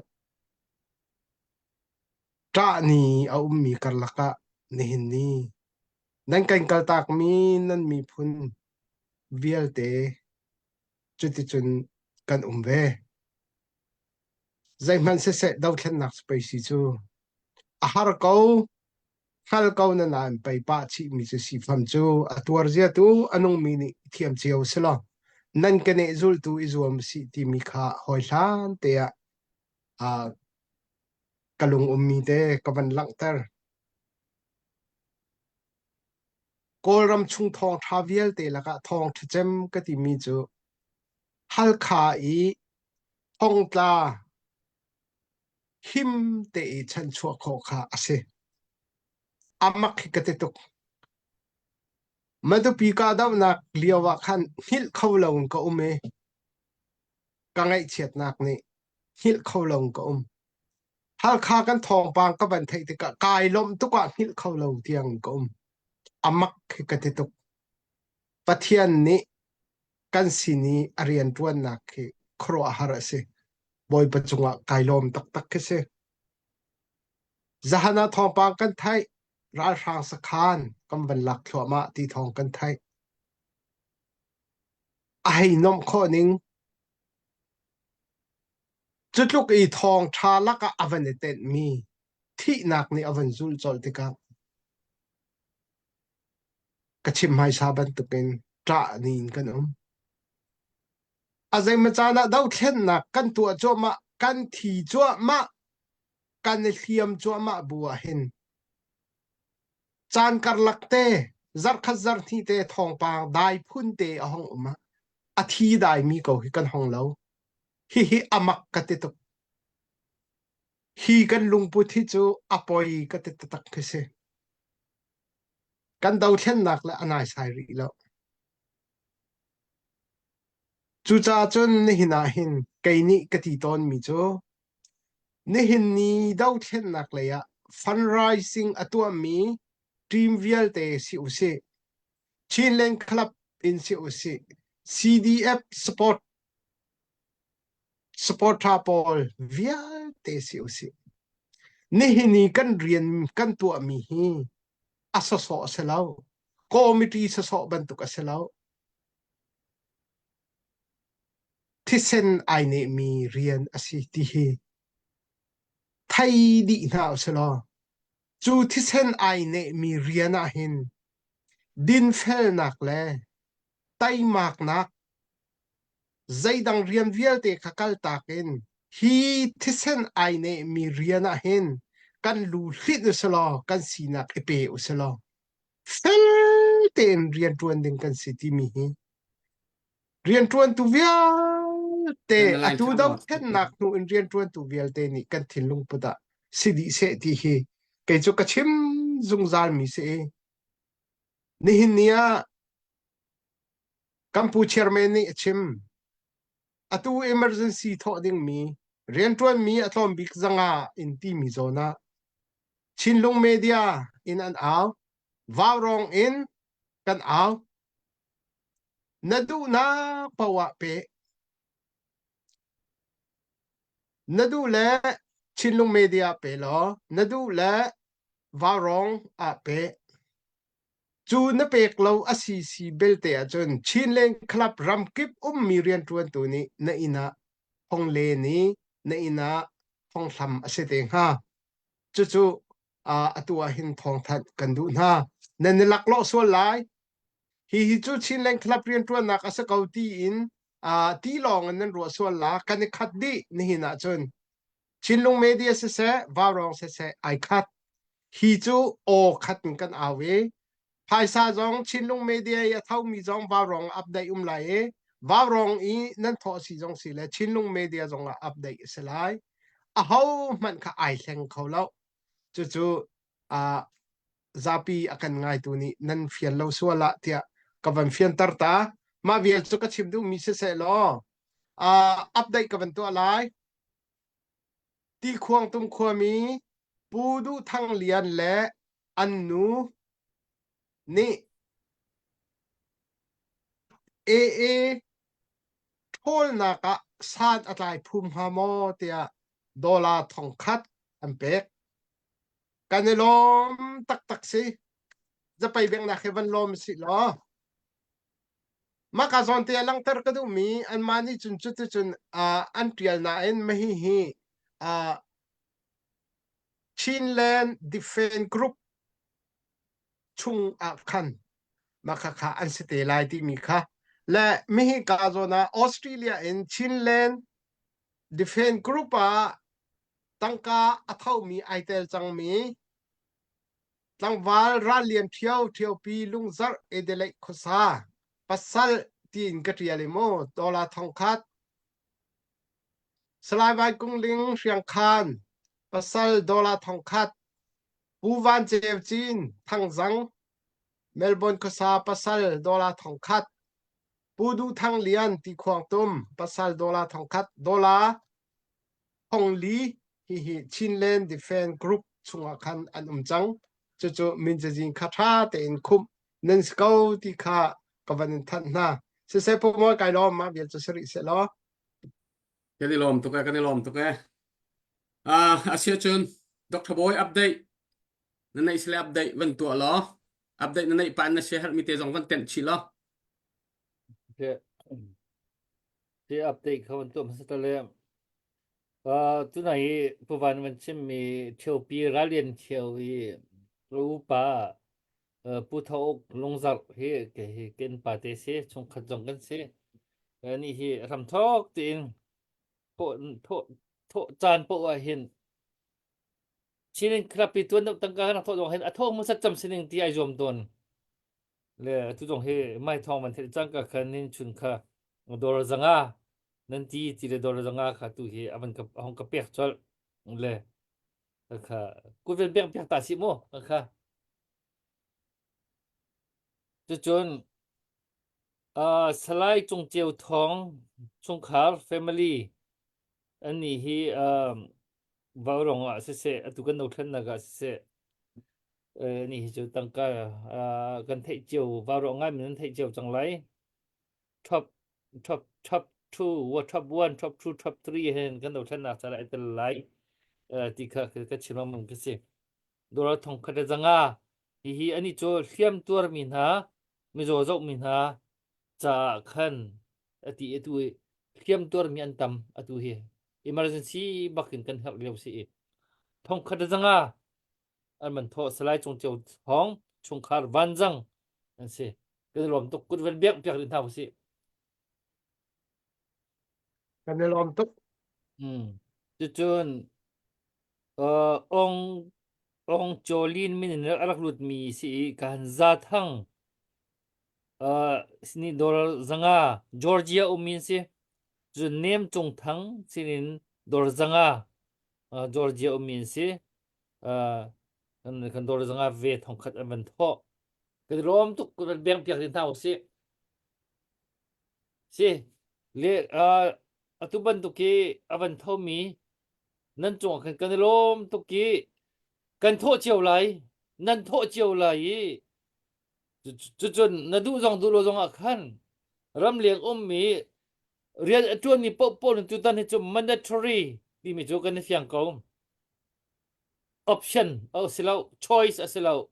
Ṭah ni a ummi karlak ah nihin ni nan kan kaltakmi nan miphun vialte cuticun kan um ve. Zeihmanh siseh dothlennak pei si cu a har ko hngal ko na nain pei pah chihmi cu sifam cu a tuar zia tu a nungmi nih thiam cio si law nan ka neh zultu i zuam sih timi kha hawi hlan te ah uh, ka lung ummi te ka van langhter. Kawlram chung thawngṭha vialte lakah thawngṭha cem ka timi cu Halkha i thongtla him te i chanchuah khawh kha a si. Amak hi ka ti tuk. Matupi kahdohnak lio ah khan hngilh kho lo in ka um i ka ngaihchiatnak nih hngilh kho lo in ka um. Halkha kan thawngpang ka van theih tikah kai lawmh tuk ah hngilh kho lo tiang ka um. Amak hi ka ti tuk. Pathian nih kan sin i a rianṭuannak hi khuaruahhar a si. Bawipa cungah kai lawm taktak khi si. Zahan ah thawngpang kan theih, ralhrang sakhan kan van lak thluahmah ti thawng kan theih. A hei nomh khawh ning cu tluk i thawngṭha lakah a van i tenhmi thihnak nih a van zulh colh tikah Ka chim hmaisa bantukin ṭah ni in kan um. A zeimaw caan ah dothlennak kan tuah cuahmah, kan thi cuahmah, kan i hliam cuahmah bu ah hin caan karlak te zarhkhat zarhhnih te thawngpang dai phun te a hong um ah a thi daimi ko hi kan hong lo. Hihi a mak ka ti tuk. Hi kan lungput hi cu a poi ka ti taktak khi si. Kan dothlennak le a naisai rih lo. Cucaah cun nihin ah hin kei nih ka ti tawnmi cu nihin ni dothlennak lei ah fundraising a tuahmi team vialte si usih, Chinland Club in si usih, CDF support supporter pawl vialte si usih. Nihin i kan rian kan tuahmi hi a sawsawh a si lo. Committee sawsawh bantuk a si lo. Thisen ai nehmi rian a si ti hi thei dih hna usih law cu thisen ai nehmi rian ah hin dinfelnak le teimaknak zeidang rian vialte kha kaltak in hi thisen ai nehmi rian ah hin kan lu hlinh usilaw kan sinak i pe usilaw fel tein rian ṭuan ding kan si timi hi rianṭuantu vialte atu dothlennak hnu in rianṭuantu vialte nih kan thinlung put ah si dih seh ti hi kei cu ka chim zungzal mi si i nihin ni ah Kan pu chairman nih a chim. Atu emergency thawh dingmi rianṭuanmi a tlawm bik zanga in timi zawn ah Chinlung media in an au. Vaurawng in kan au. Na duhnak paoh ah pe. Na duh le Chinlung media pe law, na duh le Vaurawng ah pe. Cu na pek lo a si si belte ahcun Chinland Club ramkip ummi rianṭuantu nih na inn ah hong len i na inn ah thonghlam a si te hnga. Cucu atu ah hin thawngthanh kan duh hna. Nan i laklawh sual lai. Hihi cu Chinland Club rianṭuannak a si ko tiin ti lawng in nan ruah sual la. Kan i khat dih nihin ahcun. Chinlung Media siseh, Vaurawng siseh ai khat. Hi cu aw khat in kan au i phaisa zong Chinlung media i a thomi zong Vaurawng update um lai i Vaurawng i nan thawh si zong si le Chinlung media zong ah update a si lai. Aho hmanh kha ai hleng kho lo. Cucu uh, zapi a kan ngaitu nih nan fian lo sual ah tiah ka van fianter ta. Mah vial cu ka chim duhmi siseh law uh, update ka van tuah lai. Tikhuangtum khuami Pu Duh Thang Lian le an nu nih AA ṭhawlnak ah san a tlai phum hnga maw tiah dollar thongkhat an pek. Kan i lawm taktak si. Zapei bengnak hi van lawm sih law. Mah ka zawn te ah langhter ka duhmi anmah nih cun cuticun uh, an ṭial nain mahi hi uh, Chinland Defense Group chung ah khan mah khakha an si te lai timi kha le mihi ka zawn ah Australia in Chinland Defense Group ah tangka a thomi ai tel cangmi Tlangval rallian ṭhioṭhiopi lungzarh Adelaide khuasa pasal tiin ka ṭial i mu dollar thongkhat. Salai Vai Kung Ling Hriangkhan pasal dollar thongkhat. Pu Van Ceu Cin Thangzang Melbourne khuasa pasal dollar thongkhat. Pu Duh Thang Lian Tikhuang Tum pasal dollar thongkhat dollar 2,000 hihi Chinland Defense Group chungah khan an um cang. Cucu min cazin kha ṭha tein khumh nan si ko ti kha ka van in thanh hna. Siseh Pu Mawi kai lawm mah vial cu si rih seh law. Kan i lawm tuk e, kan i lawm tuk e. Ah, a cun Dr. Boy update na neih sile update van tuah law update na neih pa na share herhmi te zong van tenh chih law. Okay. Ti update kha van tuah hmasa ta le Uh, tunai hi Pu Van van chimmi Ṭhiopi Rallian Ṭhio hi upa uh, Pu Tho Uk Lungzarh hi ke hi ken pa te si chungkhat zong kan si. Uh, ni hi hramthok tiin thawh thawh thawh caan poh ah hin Chin club pi tuan deuh tangka kan thawh zong hin a thawh hmasat cam sining ti ai zuam tawn. Le atu zong hi mai thawng van theih cangka khan nin chun kha dawr zanga nan ti ti le dawr zanga kha tu hi a van ka a hong ka pek colh le kha kuvel beng piak ta si mu kha cucun uh, Salai Cung Ceu Thawng chungkhar family annih hi um, Vaurawng ah siseh atu kan dothlennak ah siseh eh, ni hi cu tangka uh, kan theih cio Vaurawng ngai min theih cio cang lai top top top 2 top 1 top 2 top 3 hen kan dothlennak ca lai tel lai eh, ti kha ka chim mong ka si dollar thong khat le zanga hi hi ani cu hliam tuar mi hna mizaw zoh mi hna caah khan ati atu i hliam tuarmi an tam atu hi emergency bakin kan herh lio si i thongkhat zanga an man thaw salai cung ceu thong chungkhar vanzang an si kan lawm tuk kut van biak piak din hna usih Kan i lawm tuk. Hmm. Cucun uh, ong ong Jolin min in a rak lut mi si i kan za thang Uh, ni dawr zanga Georgia um in si. Cun Nem Cung Thang sinin dawr zanga uh, Georgia um in si. Uh, kan kan dawr zanga ve thong khat an van thawh. Kan lawm tuk kan beng piak din hna usih. Si le uh, atu bantuk hi a van thomi nan cungah khan kan i lawm tuk i kan thawh cio lai nan thawh cio lai i Cucun na duh zong duh lo zong ah khan ramleng ummi rian a ṭuanmi paohpaoh nih tutan hi cu mandatory timi cu kan i fiang ko. Option a si lo, choice a si lo,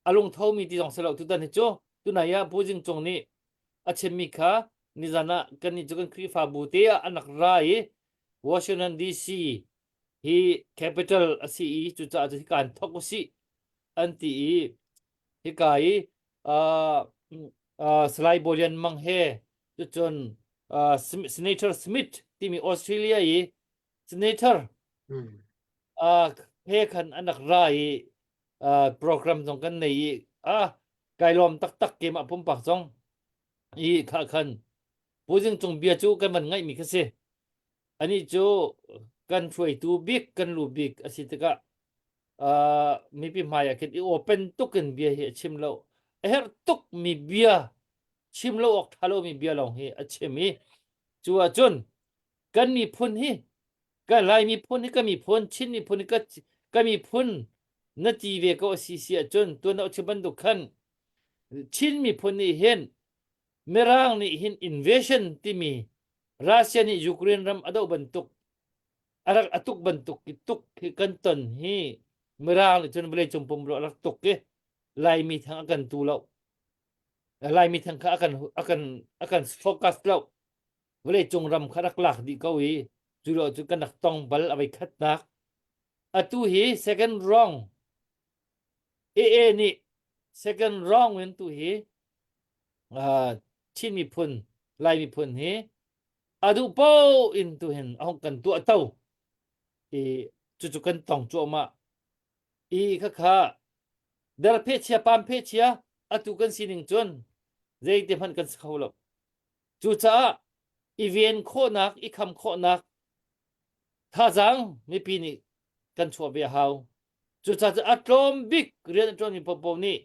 a lungthomi ti zong si lo tutan hi cu tunai ah Pu Jing Cung nih a chimmi kha nizan ah kannih cu kan Khrihfabu te ah an rak ra i Washington DC hi capital a si i cucaah cu hika in thawk usih an ti i Hika i uh, uh, Salai Bolian Mang he cucun uh, Senator Smith timi Australia i Senator Hmm. uh, he khan an rak ra i uh, program zong kan nei i ah kai lawm taktak keimah pumpak zong i kha khan Pu Zing Cung bia cu kan van ngaihmi kha si. Anih cu kan hruaitu bik kan lu bik a si tikah uh, mipi hmai ah khin i open tuk in bia hi a chim lo. A herh tuk mi bia chim lo awk tha lo mi bia lawng hi a chim i cu ahcun kan miphun hi kan Lai miphun hi ka miphun Chin miphun hi ka, ka miphun na ti ve ko a si si ahcun tuan deuh chim bantuk khan Chin miphun nih hin Mirang nih hin invasion timi Russia nih Ukraine ram a doh bantuk a rak a tuk bantuk i tuk hi kan ton hi Mirang nih cun vawleicung pumruah a rak tuk i Laimi thang a kan tu lo. Laimi thang kha a kan a kan a kan focus lo. Vawleicung ram kha rak lak dih ko i cu lo cu kan rak tong bal a voi khatnak. Atu hi second round AA nih second round in tu hi uh, Chin miphun Lai miphun hi a duh paoh in tu hin a hong kan tuah to i cucu kan tong cuahmah i khakha darphe chia pam phe chia atu kan sining cun zeite hmanh kan si kho lo cucaah i ven khawhnak i kham khawhnak thazaang mipi nih kan chuah ve a hau cucaah a tlawm bik rian a ṭuanmi paohpaoh nih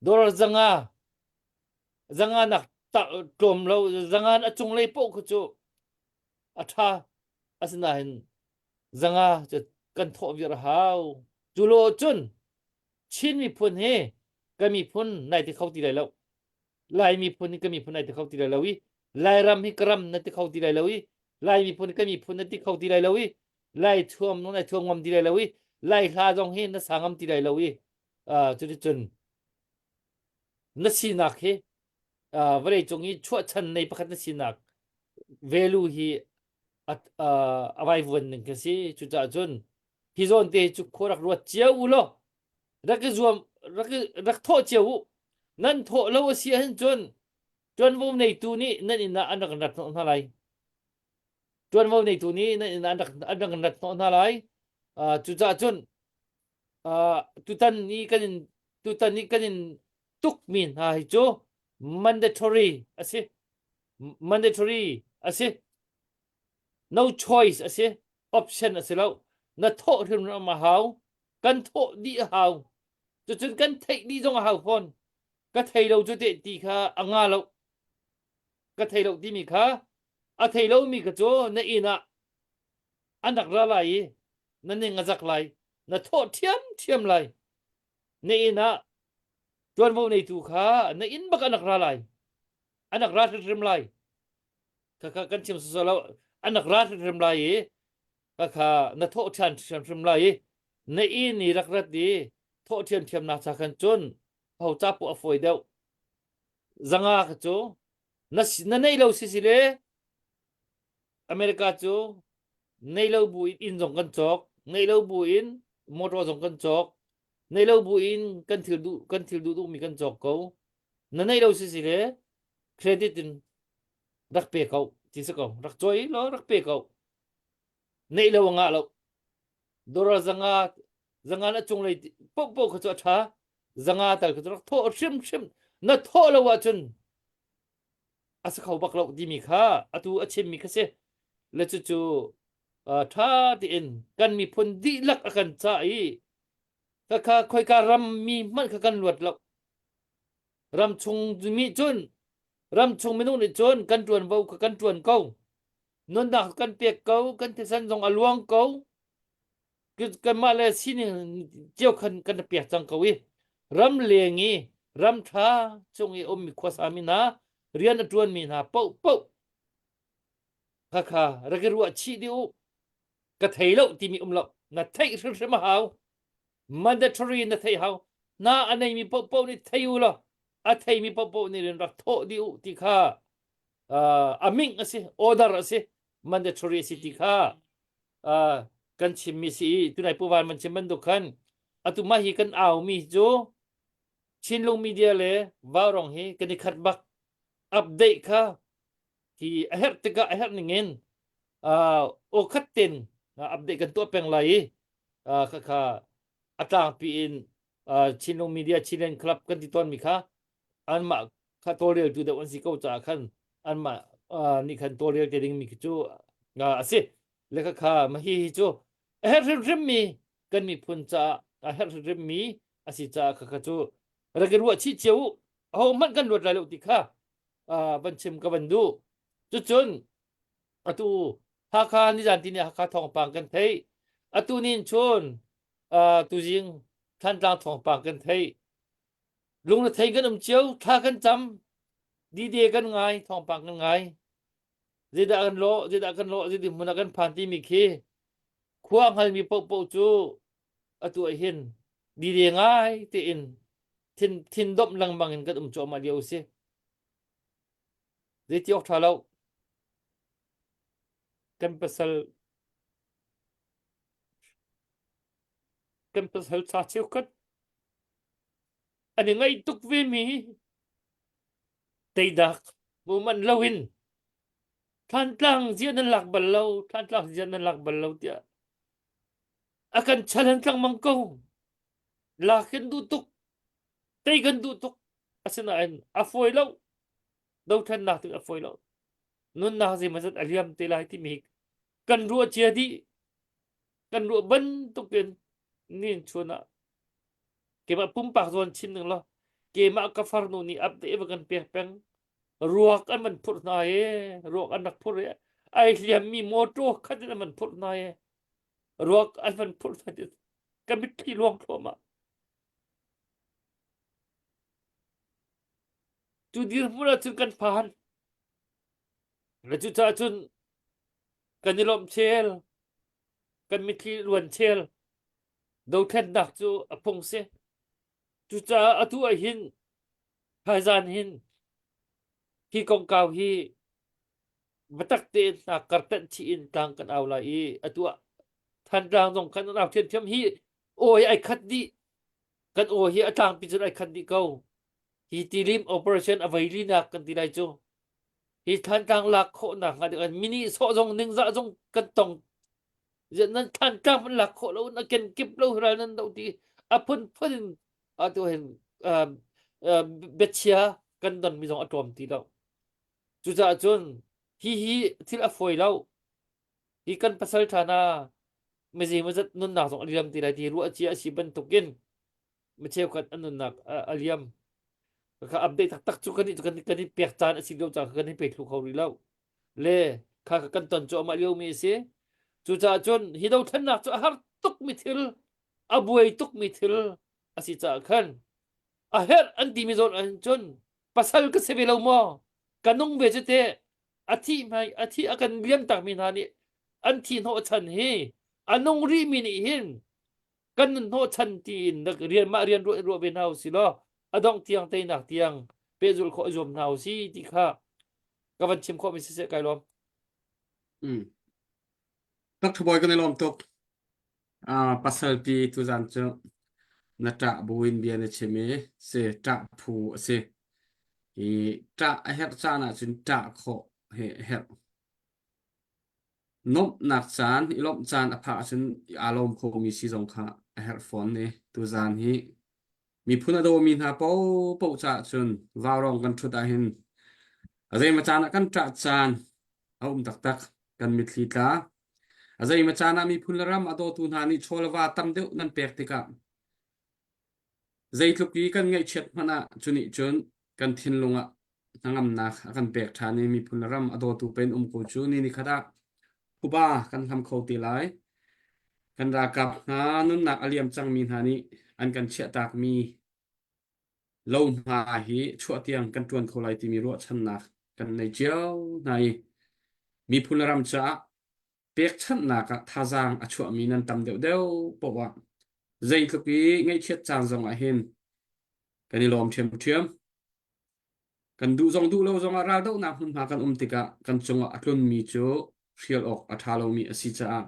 dollar zanga zanga nak tlawm lo zanga a cunglei paoh khu cu a ṭha asinain zanga cu kan thawh viar a hau cu lo cun Chin miphun hi ka miphun nai ti kho ti lai lo Lai miphun hi ka miphun nai ti kho ti lai lo i Lairam hi ka ram na ti kho ti lai lo i Lai miphun ka miphun na ti kho ti lai lo i Lai thuam nong nai thuam ngam ti lai lo i Lai hla zong hi na sa ngam ti lai lo i cuticun na sinak hi vawlei cung i chuahchan nei pakhat na sinak value hi a vaivuan ning ka si cucaah cun hi zawn te cu khua rak ruat cio u law rak i zuam rak i rak thawh cio u nan thawh lo a si ahhin cun ṭuanvo neitu nih nan inn ah an rak rat hnawh hna lai ṭuanvo neitu nih nan inn ah an rak an rak rat hnawh hna lai cucaah cun tutan i kan in tutan i kan in tukmi hna hi cu mandatory a si mandatory a si no choice a si option a si lo na thawh hrimhrim a hau kan thawh dih a hau cucun kan theih dih zong a hau fawn ka thei lo cu teh ti kha a nga lo ka thei lo timi kha a thei lomi kha cu na inn ah an rak ra lai i na ning a zak lai na thawh ṭhiamṭhiam lai na inn ah ṭuanvo neitu kha na inn bak an rak ra lai an rak ra hrimhrim lai kha kan chim sawsawh lo an rak ra hrimhrim lai i kha na thawh ṭhan hrimhrim lai i na inn i rak rat i thawh ṭhiamṭhiamnak cha khan cun ho ca poh a fawi deuh zanga kha cu na na nei lo si si le America cu nei lo bu in inn zong kan cawk, nei lo bu in motor zong kan cawk, nei lo bu in kan thil duh kan thil duh duhmi kan cawk ko. Na nei lo si si le credit in rak pe ko ti si ko. Rak cawi law rak pe ko. Neih lo a ngah lo. Dollar zanga zanga na cunglei poh kha cu a ṭha. Zanga tal kha cu rak thawh hrimhrim. Na thawh lo ahcun a si kho bak lo timi kha atu a chimmi kha si le cucu ṭha tein kan miphun dihlak a kan cah i khakha khoika ram mi hmanh kha kan luat lo ram chung mi cun ram chung minung nih cun kan ṭuanvo kha kan ṭuan ko nunnak kan pek ko kan thisen zong a luang ko kanmah le sining cio khan kan pek cang ko i ram leng i ram ṭha cung i ummi khuasa mi hna rian a ṭuanmi hna paohpaoh khakha rak i ruah chih dih u ka thei lo timi um lo na theih hrimhrim a hau mandatory na theih hau na a neimi paohpaoh nih thei u law a theimi paohpaoh nih rak thawh dih u ti kha a ming a si order a si mandatory a si ti kha uh, kan chimmi si i tunai Pu Van man chim bantuk khan atu mah hi kan aumi cu Chinlung media le Vaurong hi kan i khat bak update kha hi a herh tikah a herh ningin uh, aw khat ten uh, update kan tuah peng lai i uh, kha kha a tlangpi in. Chinlung Media Chinland Club kan ti tawnmi kha anmah kha tawlreltu deuh an si ko caah khan anmah nih khan tawlrel te dingmi khi cu a si. Le kha kha mah hi hi cu a herh hrimhrimmi kan miphun caah a herh hrimhrimmi a si caah kha kha cu rak i ruah chih cio u. Aho hmanh kan luat lai lo ti kha van chim ka van duh. Cucun atu Hakha nizan ti nih Hakha thawngpang kan theih. Atu nin chun tuzing Thantlang thawngpang kan theih. Lungrethei kan um cio, thla kan cam, dide kan ngai, thawngpang kan ngai. Zeidah kan lawh, zeidah kan lawh, zeitin hmun ah kan phan timi khi khua hngalmi paohpaoh cu atu ah hin dide ngai tein thin thin domh lengmang in kan um cuahmah lio a si. Zeiti awk ṭha lo. Kan pasal kan pasal cha cheukhat an i ngaih tuk vemi teidak mu man loin Thantlang zia nan lak bal lo Thantlang zia nan lak bal lo tiah a kan challenge lengmang ko lak kan duh tuk tei kan duh tuk asinain a fawi lo dothlennak ding a fawi lo nunnak zeimawzat a liam te lai timi kan ruah cia dih kan ruah bantukin nin chun ah keimah pumpak zawn chin ning law keimah ka farnu nih update va kan pek peng ruak an van phurh hna i ruak an rak phurh i ai hliammi motor khat in an van phurh hna i ruak an van phurh hna ti ka mitthli luang thluahmah cu dirhmun ahcun kan phan le cucaah cun kan i lawmh chel kan mitthli luan chel dothlennak cu a phung si cucaah atu ah hin thaizan hin hi kongkau hi biatak tein hna kartenh chih in tlang kan au lai i atu ah Thantlang zong kan au thiamthiam hi aw hi ai khat dih kan aw hi a tlangpi cun ai khat dih ko hi tilim operation a vei linak kan ti lai cu hi Thantlang lak khawhnak hnga ding mini sawh zong ningzah zong kan tong nan Thantlang man lak khawh lo na ken kip lo ral nan do ti a phun phun in atu hin biachia kan don mi zong a tlawm ti lo cucaah cun hi hi thil a fawi lo hi kan pasal ṭha hna mizi mazat nunnak zong a liam ti lai ti ruah cia a si bantukin mi cheukhat an nunnak a liam kha update taktak cu kan kan kan i pek caan a si lio caan kan i pe thlu kho rih lo le kha kan ton cu amah lio mi a si cucaah cun hi dothlennak cu a har tuk mi thil a buai tuk mi thil a si caah khan a herh an ti mi zawn ahhin cun pasal ka si ve lo maw ka nung ve cu teh a thih hmai a thih a kan liam tak mi hna nih an thi hnawh chan hi a nung rih mi nih hin kan nun hnawh chan tiin rian mah rian ruah ruah ve hna usih law a dongh tiang teinak tiang pehzulh khawh i zuam hna usih ti kha ka van chim khawh mi siseh kai lawm. Mm. Tak bawi kan i lawm tuk. Ah pasal pi tuzan cu na ṭah buin bia na chim i si ṭah phu a si. I ṭah a herh caan ahcun ṭah khawh hi a herh. Nuamhnak caan, i lawmh caan a phak ahcun aa lawm khomi si zong kha a herh fawn i tuzaan hi miphun a dawmi hna paohpaoh caah cun vaurawng kan ṭhut ahhin a zeimaw caan ah kan ṭah caan a um taktak kan mitthli tla. A zeimaw caan ah miphun le ram a dawtu hna nih chaw le va tam deuh nan pek tikah Zeitluk i kan ngaihchiat hmanh ah cu nih cun kan thinlung ah hnangamnak a kan pek ṭhan i miphun le ram a dawtu pen um ko cu ni nikhat ah phuba kan hlam kho te lai. Kan ralkap hna nunnak a liam cangmi hna nih an kan chiahtakmi lo hna hi chuah tiang kan ṭuan kho lai timi ruahchannak kan nei cio hna i miphun le ram caah pekchanhnak ah thazaang a chuahmi nan tam deuhdeuh paoh ah zeitluk i ngaihchiat caan zong ah hin kan i lawm ṭhiamṭhiam. Kan duh zong duh lo zong ah raldohnak hmunhma kan um tikah kan cungah a tlunmi cu hrial awk a ṭha lomi a si caah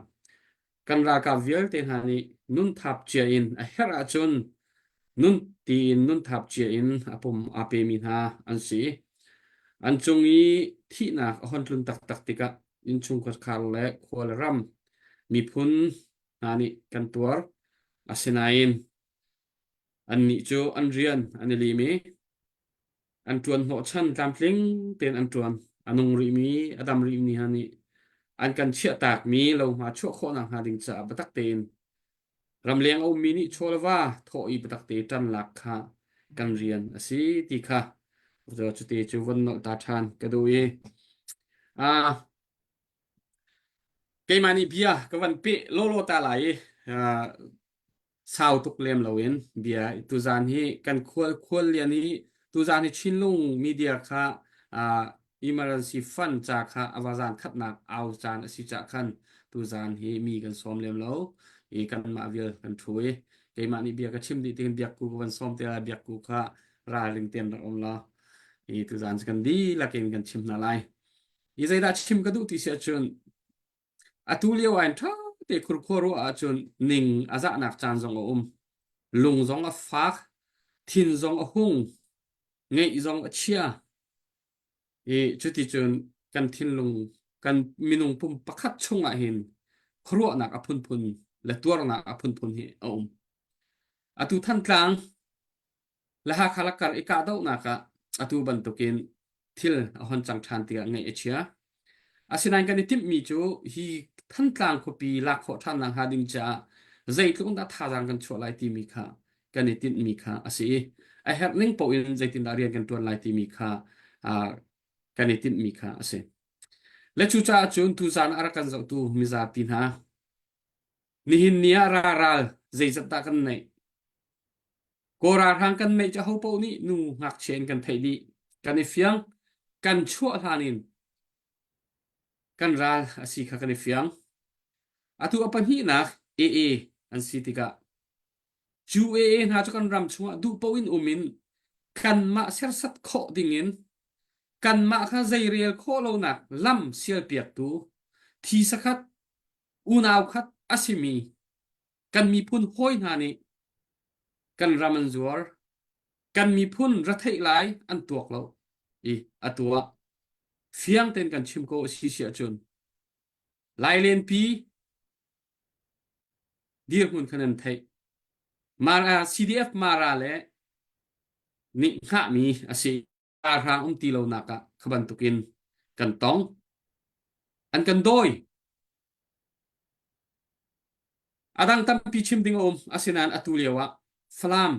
kan ralkap vialte hna nih nun thap cia in a herh ahcun nun tiin nun thap cia in a pum aa pemi hna an si. An cung i thihnak a hon tlun taktak tikah innchungkhar le khua le ram miphun hna nih kan tuar. Asinain Annih cu an rian an i lim i an ṭuan hnawhchan tlamtling tein an ṭuan. A nung rihmi, a dam rihmi hna nih an kan chiahtakmi lohma chuah khawhnak hnga ding caah biatak tein ramleng a ummi nih chaw le va thawh i biatak te ṭan lak kha kan rian a si ti kha cuti cu von nolh ta ṭhan ka duh i ah keimah nih bia ka van peh lawlaw ta lai i sau tuk lem loin bia tuzaan hi kan khual khual lian i tuzaan hi Chinlung media kha uh, emergency fund ca kha ava zan khatnak au caan a si cah khan tuzaan hi mi kan sawm lem lo i kanmah vial kan thu i keimah nih bia ka chim dih tihin biakku ka van sawm te lai biakku kha ralring ten rak um la i tuzaan cu kan dihlak in kan chim hna lai i zeidah chim ka duh ti si ahcun Atu lio ah hin ṭha te khurkhua ruah ahcun ning a zahnak caan zong a um. Lung zong a fak, thin zong a hung, ngeih zong a chia. I cuticun kan thinlung, kan minung pum pakhat chungah hin khuaruahnak a phunphun le tuarnak a phunphun hi a um. Atu Thantlang le Hakha lakar i kahdohnak ah atu bantukin thil a hon cang ṭhan tiah ngaih a chia. Asinain kan i timhmi cu hi Thantlang khuapi lak khawh ṭhannak hnga ding caah zeitluk in dah thazaang kan chuah lai timi kha kan i tinhmi kha a si i a herh ning paoh in zeitindah rian kan ṭuan lai timi kha kan i tinhmi kha a si. Le cucaah cun tuzaan a rak kan zohtu mizapi hna nihin ni ah ra ral zeizat dah kan neih? Kawl ralhrang kan neih cu ahopaoh nih nu ngakchia in kan theih dih. Kan i fiang. Kan chuah hlan in kan ral a si kha kan i fiang. Atu a pahnihnak AA an si tikah cu AA hna cu kan ram chungah duh paoh in um in kanmah sersat khawh dingin kanmah kha zeirel khawh lonak lam sialpiaktu thi sakhat unau khat a simi kan miphun hawi hna nih kan ram an zuar kan miphun retheih lai an tuak lo i a tuah fiang tein kan chim ko a si si ahcun Lailenpi dirhmun khan an theih Mara CDF Mara le nih hngahmi a si ralhrang um ti lonak ah kha bantukin kan tong an kan dawi A dang tampi chim ding a um. Asinain atu lio ah Falam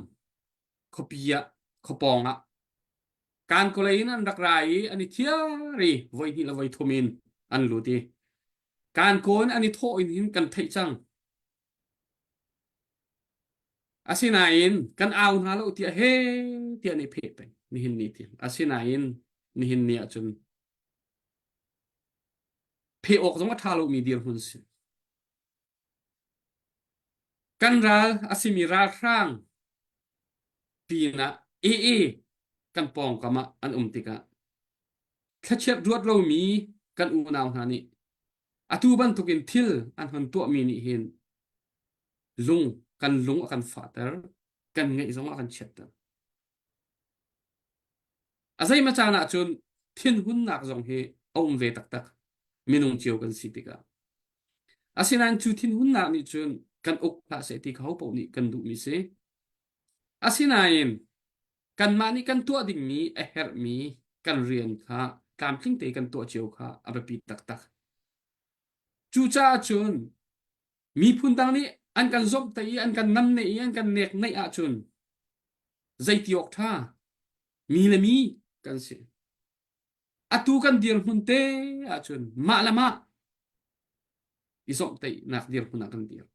khuapi ah khuapawng ah Kankalay in an rak ra i an i thiar i voihnih le voithum in an lut i Kankaw in an i thawh in hin kan theih cang. Asinain kan au hna lo tiah he tiah an i pheh peng nihin ni tiang. Asinain nihin ni ahcun pheh awk zong a ṭha lomi dirhmun si. Kan ral a simi ralhrang pinah AA kan pawngkam ah an um tikah thlachiat ruat lomi kan unau hna nih atu bantukin thil an hon tuahmi nih hin lung kan lung a kan fahter kan ngeih zong a kan chiatter. A zeimaw caan ahcun thinhunnak zong hi a um ve taktak. Minung cio kan si tikah. Asinain cu thinhunnak nih cun kan uk hlah seh ti kha hopaoh nih kan duhmi si. Asinain kanmah nih kan tuah dingmi a herhmi kan rian kha tlamtling te kan tuah cio kha a biapi taktak. Cucaah cun miphun dang nih an kan zomhtaih i an kan namneh i an kan nekneih ahcun zeiti awk ṭha mi le mi kan si. Atu kan dirhmun te ahcun mah le mah i zomhtaihnak dirhmun ah kan dir.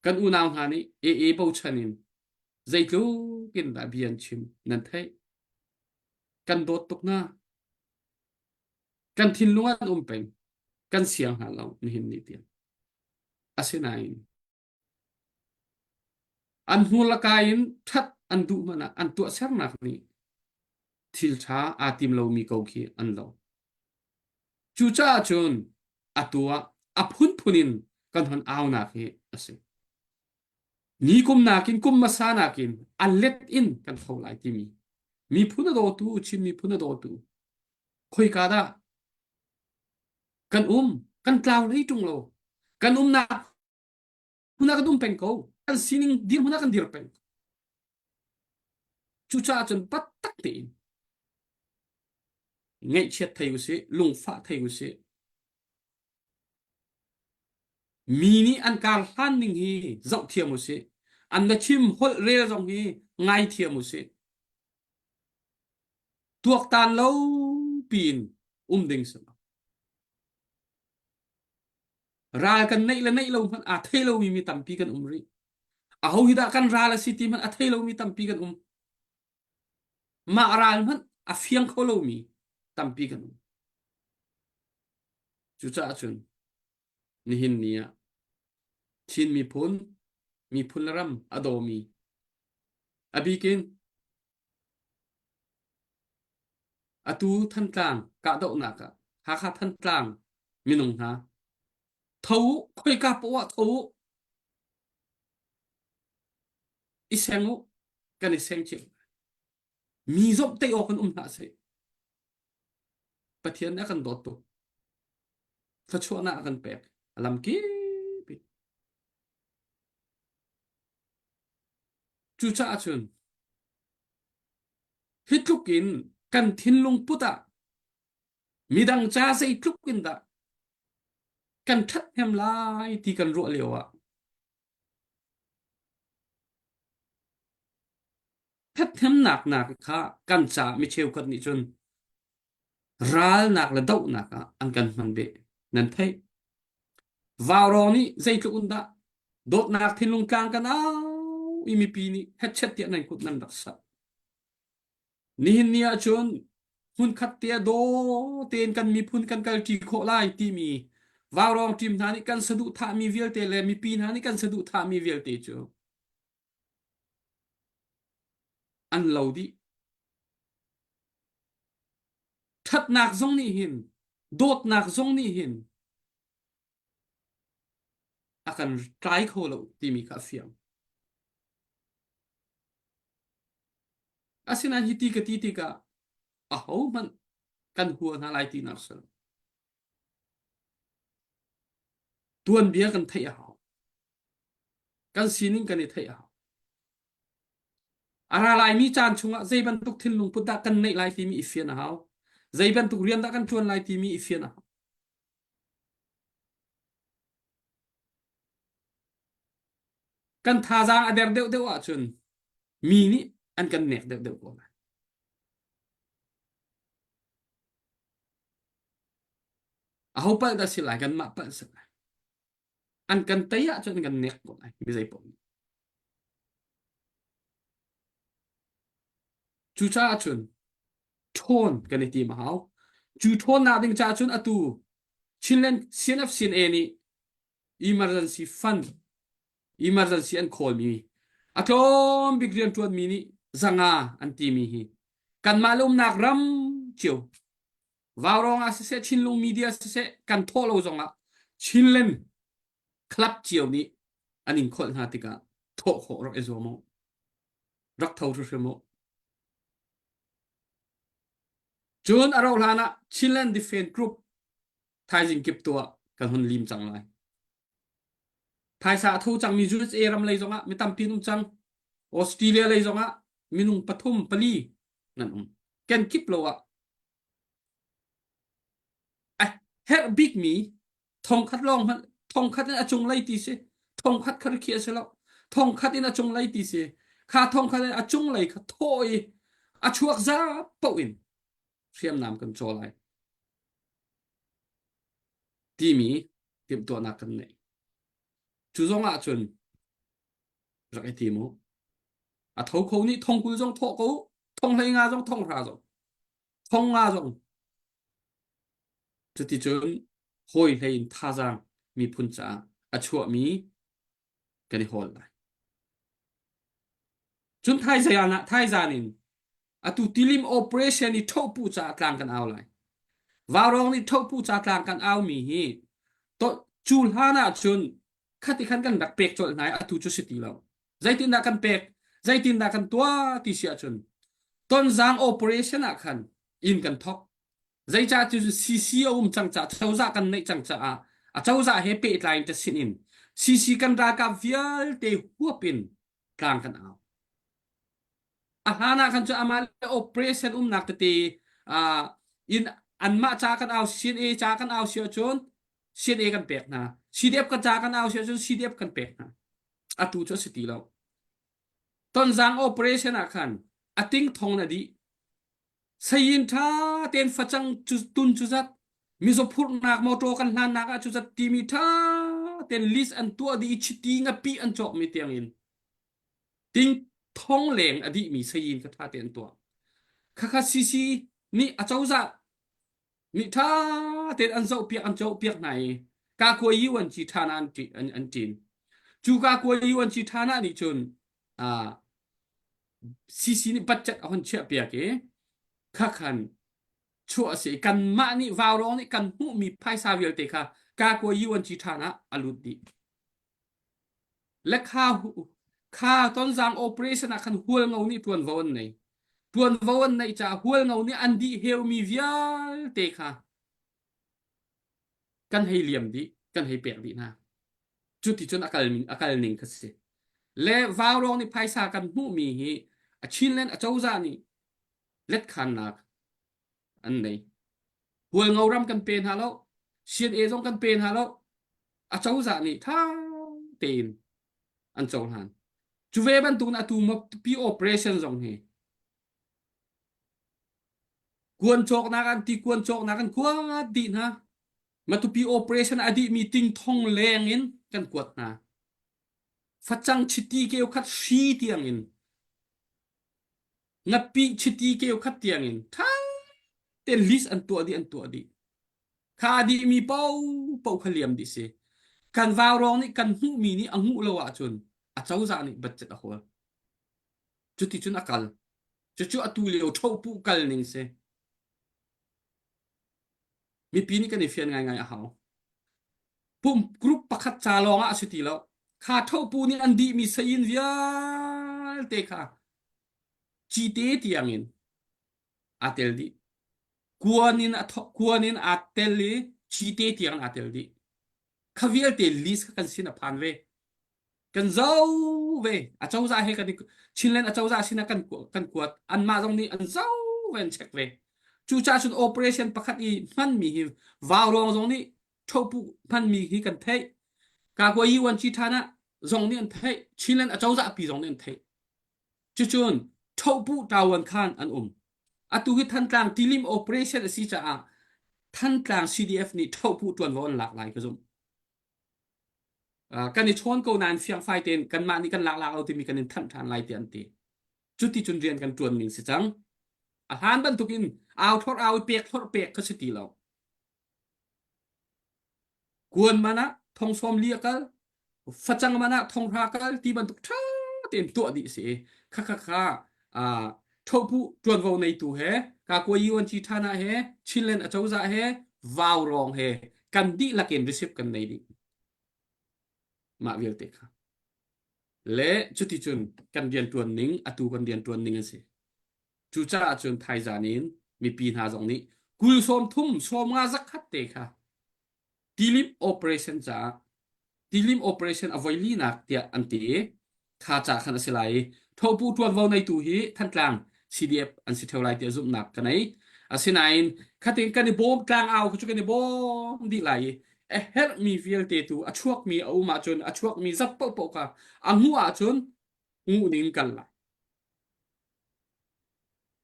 Kan unau hna nih AA bochan in zeitluk in dah bia an chim nan theih. Kan dawt tuk hna. Kan thinlung an um peng. Kan siang hna lo nihin ni tiang. Asinain An hmur le ka in ṭhat an duh hmanh ah an tuahsernak nih thil ṭha aa tim lomi ko khi an lo. Cucaah cun atu ah a phunphun in kan hon aunak hi a si. Ni kum nakin kum hmasa nakin a let in kan tho lai timi miphun a dawtu Chin miphun a dawtu khoika dah kan um kan tlau hlei ṭung lo kan umnak hmun ah kan um peng ko. Kan sining dirhmun ah kan dir peng. Cucaah cun pattak tein ngaihchiat thei usih, lungfah thei usih. Mi nih an kar hlan ning hi zoh thiam usih. An na chim holh rel zong hi ngai thiam usih. Tuaktan lo piin um ding si lo. Ral kan neih le neih lo hmanh aa thei lomi mi tampi kan um rih. Aho hi dah kan ral a si ti hmanh a thei lomi tampi kan um. Mah ral hmanh a fiang kho lomi tampi kan um. Cucaah cun nihin ni ah Chin miphun, miphun le ram a dawmi, a bikin atu Thantlang kahdohnak ah Hakha Thantlang minung hna tho u, khoika poah ah tho u, i seng u, kan i seng cio. Mi zomhtaih awk in um hlah seh. Pathian nih a kan dawt tuk. Thluachuahnak a kan pek. A lam kip in. Cucaah cun hi tluk in kan thinlung put ah midang ca zeitluk in dah kan ṭhathnem lai ti kan ruah lio ah Ṭhathnemnak nak kha kan caah mi cheukhat nih cun ralnak le dohnak ah an kan hman beh. Nan theih. Vaurawng nih zeitluk in dah dawtnak thinlung tlang kan au i mipi nih hetchet tiah nan kut nan rak sak. Nihin ni ahcun hmunkhat te ah daw tein kan miphun kan kalṭi khawh lai timi vaurawng ṭim hna nih kan saduhthahmi vialte le mipi hna nih kan saduhthahmi vialte cu an lo dih. Ṭhatnak zong nih hin, dawtnak zong nih hin a kan tlai kho lo timi kha a fiang. Asinain hiti ka ti tikah ahohmanh kan hua hna lai tinak si lo. Tuanbia kan theih a hau. Kan sining kan i theih a hau. A ra laimi caan chungah zei bantuk thinlung put dah kan neih lai timi i fian a hau. Zei bantuk rian dah kan ṭuan lai timi i fian a hau. Kan thazaang a der deuhdeuh ahcun mi nih an kan nek deuhdeuh ko lai. Aho palh dah si lai kanmah palh si lai. An kan tei ahcun an kan nek ko lai mi zei paoh nih. Cucaah cun ṭhawn kan i tim a hau. Cu ṭhawnnak ding caah cun atu Chinland CNF CNA nih emergency fund emergency an khawlmi a tlawm bik rianṭuanmi nih zanga an timi hi kanmah le umnak ram cio Vaurawng ah siseh Chinlung media siseh kan thawh lo zongah Chinland club cio nih an in kholh hna tikah thawh khawh rak i zuam u rak tho hrimhrim u cun a rauh hlan ah Chinland Defense Group thaizing kip tuah kan hun lim cang lai. Phaisa a tho cangmi USA ram lei zongah mi tampi an um cang. Australia lei zongah minung pathum pali nan um. Kan kip lo ah a herh bikmi thongkhat lawng hmanh thongkhat in a cung lei ti si thongkhat kha khi a si lo thongkhat in a cung lei ti si kha thongkhat in a cung lei kha thawh i a chuak za paoh in hriamnam kan caw lai timi timhtuahnak kan neih. Cu zong ah cun rak i tim u. A tho kho nih thong 20 zong thawh ko u, thong 15 zong thong 10 zong, thong nga zong. Cuticun hawi hlei in thazaang miphun caah a chuahmi kan i hawl lai. Cun thaizan ah thaizan in atu tilim operation i thopu ca tlang kan au lai. Vaurawng nih thopu ca tlang kan au mi hi to cu hlan ah cun khati khan kan rak pek colh hna i atu cu si ti lo. Zeitindah kan pek zeitindah kan tuah ti si ahcun tonzang operation ah khan in kan thok Zeicah cu CC a um cang caah cozah kan neih cang caah a cozah he pehtlai in sin in CC kan ralkap vialte huap in tlang kan au. A hlan ah khan cu amah le operation umnak tete uh, in anmah ca kan au CNA ca kan au si ahcun CNA kan pek hna. CDF kan ca kan au si ahcun CDF kan pek hna. Atu cu a si ti lo. Tonzang operation ah khan a ting thong na dih. Sayin ṭha tein facang cu tun cu zat mizaw phurhnak motor kan hlannak ah cu zat timi ṭha tein list an tuah dih i chiti ngapi an cawkmi tiangin ting thong leng a dihmi sayin kha ṭha tein an tuah. Khakha CC nih a cozah nih ṭha tein an zohpiak an zohpiak hna i kakua yu an ci ṭha an an an ṭin. Cu kakua yu an ci ṭha na nih cun ah CC nih budget a hun chiahpiak i khakhan chuah a si. Kanmah nih vaurawng nih kan hmuhmi phaisa vialte kha kakua yu an ci ṭhan ah a lut dih. Le kha kha tonzang operation ah khan hualngo nih ṭuanvo an nei. Ṭuanvo an neih caah hualngo nih an dih heumi vialte kha kan hei liam dih, kan hei pek dih hna. Cuticun a kal a kal ning kha si. Le vaurawng nih phaisa kan hmuhmi hi a Chinland acozah nih letkhannak an nei. Hualngo ram kan pe hna lo, CNA zong kan pe hna lo. Acozah nih tha tein an cohlan. Cu ve bantuk in atu pi operation zong hi kuan cawknak an ti kuan cawknak an kuat dih hna. Matupi operation a dihmi ting thong leng in kan kuat hna. Facang chiti keu khat hri tiang in ngapi chiti keu khat tiang in tha te list an tuah dih an tuah dih. Kha a dihmi paohpaoh kha liam dih si. Kan vaurawng nih kan hmuhmi nih a hmuh lo ahcun a cozah nih budget a hawl. Cuticun a kal. Cucu atu lio ṭhopuh kal ning si. Mipi nih kan i fian ngaingai a hau. Pum group pakhat ca lawng ah a si ti lo. Kha ṭhopu nih an dihmi sayin vialte kha cite tiang in aa tel dih. Kuan in a kuan in aa tel i cite tiang in aa tel dih. Kha vialte list kha kan sin a phan ve. Kan zo ve. A cozah he kan i Chinland a cozah sinah kan kan kuat. Anmah zong nih an zo ve an check ve. Cucaah cun operation pakhat i hmanmi hi vaurawng zong nih ṭhopu hmanmi hi kan theih. Kakua Yuan Chi ṭhan ah zong nih an theih. Chinland a cozah pi zong nih an theih. Cucun ṭhopu ṭawan khan an um. Atu hi Thantlang tilim operation a si caah Thantlang CDF nih ṭhopu ṭuanvo an lak lai ka zumh. Uh, kan i chawn ko nain fiangfai tein kanmah nih kan lak lak lo timi kan in thanh ṭhan lai tiah an ti. Cuti cun rian kan ṭuan ning si cang. A hlan bantukin au thlor au i pek thlor pek kha si ti lo. Kuan man ah thong sawm li a kal, facang man ah thong hra kal ti bantuk ṭha tein tuah dih si. Kha kha kha uh, ṭhopu ṭuanvo neitu he kakua UNG ṭhana he Chinland acozah he vaurawng he kan dihlak in receipt kan nei dih. Mah vialte kha. Le cuticun kan rianṭuan ning atu kan rianṭuan ning an si. Cucaah cun thaizan in mipi hna zong nih kul sawm thum sawm nga zakhat te kha tilim operation caah tilim operation a voi linak tiah an ti i kha ca khan a si lai i thopu ṭuanvo neitu hi Thantlang CDF an si ṭheo lai tiah zumhnak ka nei. Asinain khatin kan i bawm tlang au cu kan i bawm dih lai i a herhmi vialte tu a chuakmi a um ahcun a chuakmi zat paohpaoh kha a hmuh ahcun nguh ning kal lai.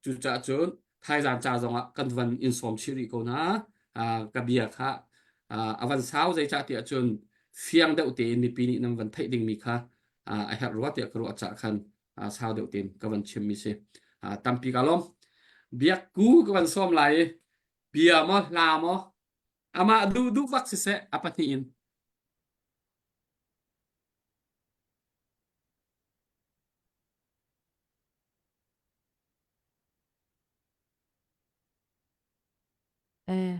Cucaah cun thaizan ca zongah kan van in sawm chih rih ko hna. Ka bia kha a van sau zeicah tiah cun fiang deuh tein mipi nih nan van theih dingmi kha a herh rua tiah ka ruah caah khan sau deuh tein ka van chimmi si. Tampi ka lawm. Biakku ka van sawm lai i bia maw hla maw amah duh duh bak siseh a pahnih in. Eh,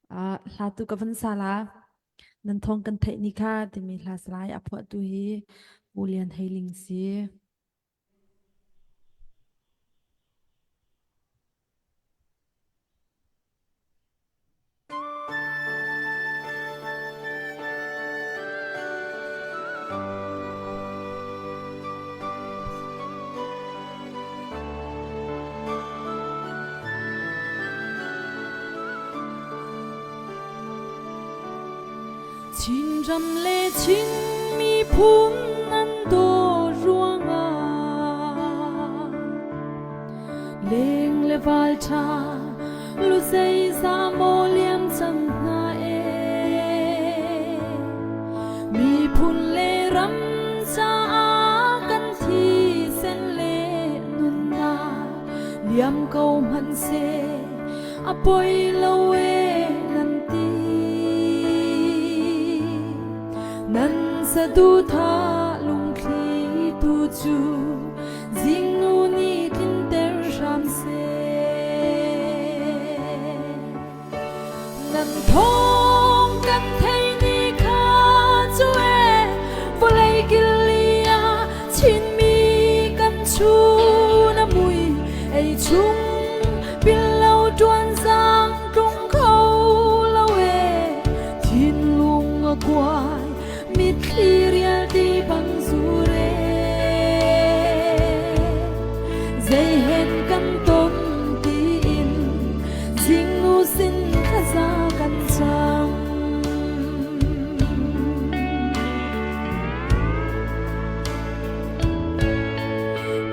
ah, hla tu ka van sa la. Nan thawng kan theih ni kha timi hla salai a phuahtu hi Pu Lian Heiling si. Chinram le Chin miphun nan daw ruangah leng le val ṭha lu zeizah maw liam cang hna ee. Miphun le ram caah kan thisen le nunnak liam ko hmanhseh a poi lo ee nan ti. Nan saduhthah lungthli tu cu zingnu nih tlinter hram seh. Nan thawng kan thei ni kha cu ee vawlei kil ah Chinmi kan chun a mui ei chung pil lo ṭuan zang tlung kho lo ee thinlung a kuai mitthli rial ti bang zure zei hen kan ton tiin zingnu sin thlaza kan cam.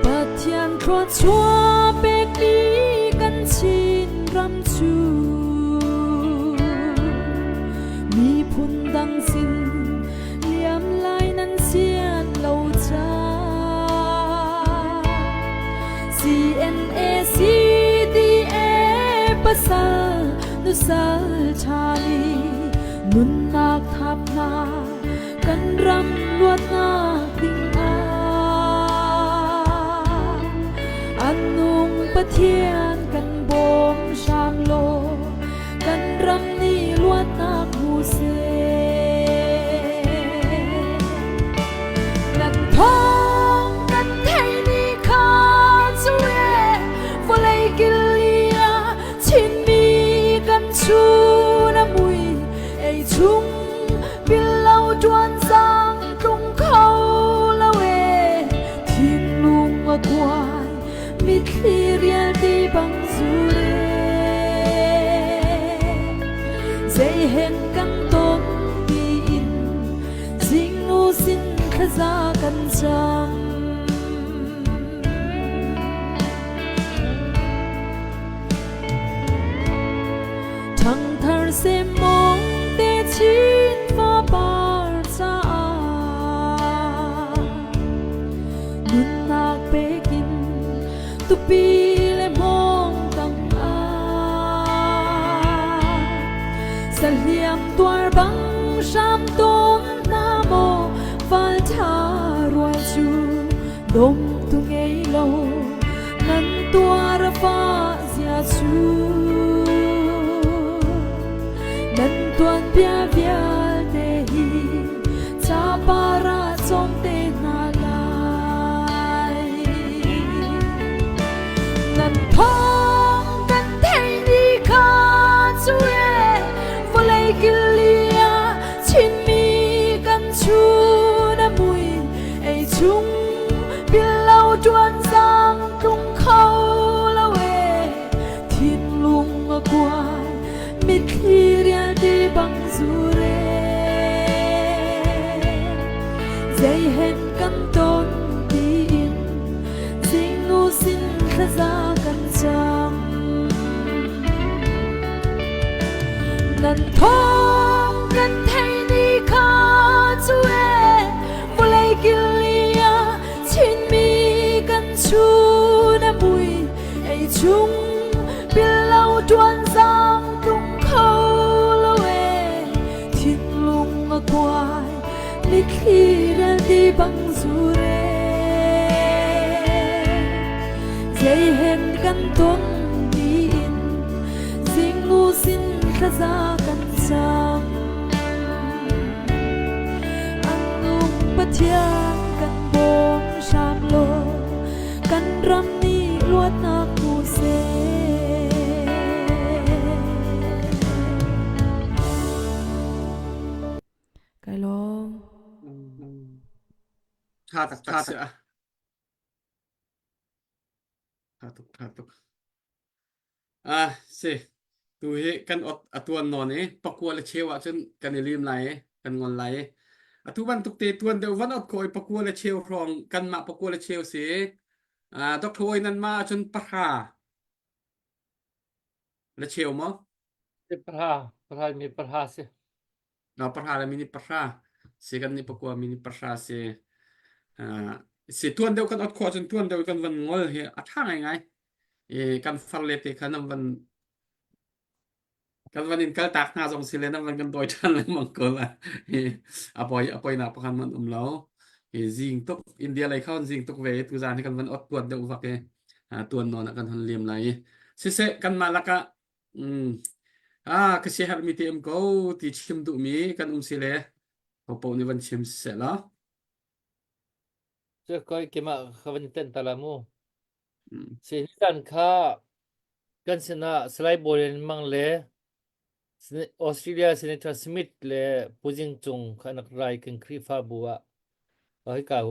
Pathian thluachuah pekmi kan Chin ram cu miphun dang sin liam lai nan sian lo caah CNA CDA pasal nusal ṭha nih nunnak thap hna kan ram luatnak ding ah an nung Pathian kan bawm hram law kan ram nih luatnak hmu seh. Nan thawng kan theih ni kha cu ee vawlei kil ah Chinmi kan chun a mui ei chung pil lo ṭuan sang tlung kho lo ee thinlung a kuai mitthli rial ti bang zure zei hen kan ton tiin zingnu sin thlaza kan cam. Ṭhangthar semmawng te chin fapar caah nunnak pekin tupi le hmawng tang ah sahliam tuar bang hram tawn hna maw val ṭha rual cu dom tu ngei lo nan tuar a fah zia cu nan tuanbia vialte hi capar ah cawm te hna lai. Nan thawng kan theih ni kha cu ee vawlei kil ah Chinmi kan chun a mui ei chung pil lo ṭuan sang tlung kho lo ee thinlung a kuai mitthli rial ti bang zure zei hen kan ton tiin zingnu sin thlaza kan cam. Nan thawng kan thei ni kha cu ee vawlei kil ah Chinmi kan chun a mui ei chung pil lo ṭuan zang tlung kho lo ee thinlung a kuai mitthli rel ti bang zure zei hen kan ton tiin zingnu sin thlaza kan cam. An nung Pathian kan bawm hram law kan ram nih luatnak hmu seh. Kai lawm. Tha taktak si a. Tha tuk, tha tuk. Ah, si. Tu hi kan ot a tuan nawn i pakua le cheu ahcun kan i lim lai i. Kan ngol lai. Atu bantuk te tuan deuh van ot khoi pakua le cheu hrawng kanmah pakua le cheu si. Uh, Dr. Oi nan ma ahcun pahra le cheu maw? Pahra, pahra mi pahra si. No, pahra le minute pahra. Si kan ni pakua minute pahra si. Uh, si tuan deuh kan ot khawh cun tuan deuh kan van ngol hi a tha ngai ngai. E, kan far le te kha nan van kan van in kaltak hna zong si le nan van kan dawi ṭhan lengmang ko la. A poi a poi nak pakhat man um lo. E, zing tuk India lei kha zing tuk ve tu zan hi kan van ot tuan deuh vak e. Tuan nawn ah kan hon liam lai. Siseh kanmah lakah Mm. Ah, ka siaherhmi te um ko ti chim duhmi kan um si le hopo nih van chim seh la. Cu koi kemah ka van ten ta la mu. Mm. Si ni kha kan sinah Salai Bawlin Mang le Australia Senator Smith le Puzing Cung kha an rak rai kan Khrihfabu ah hika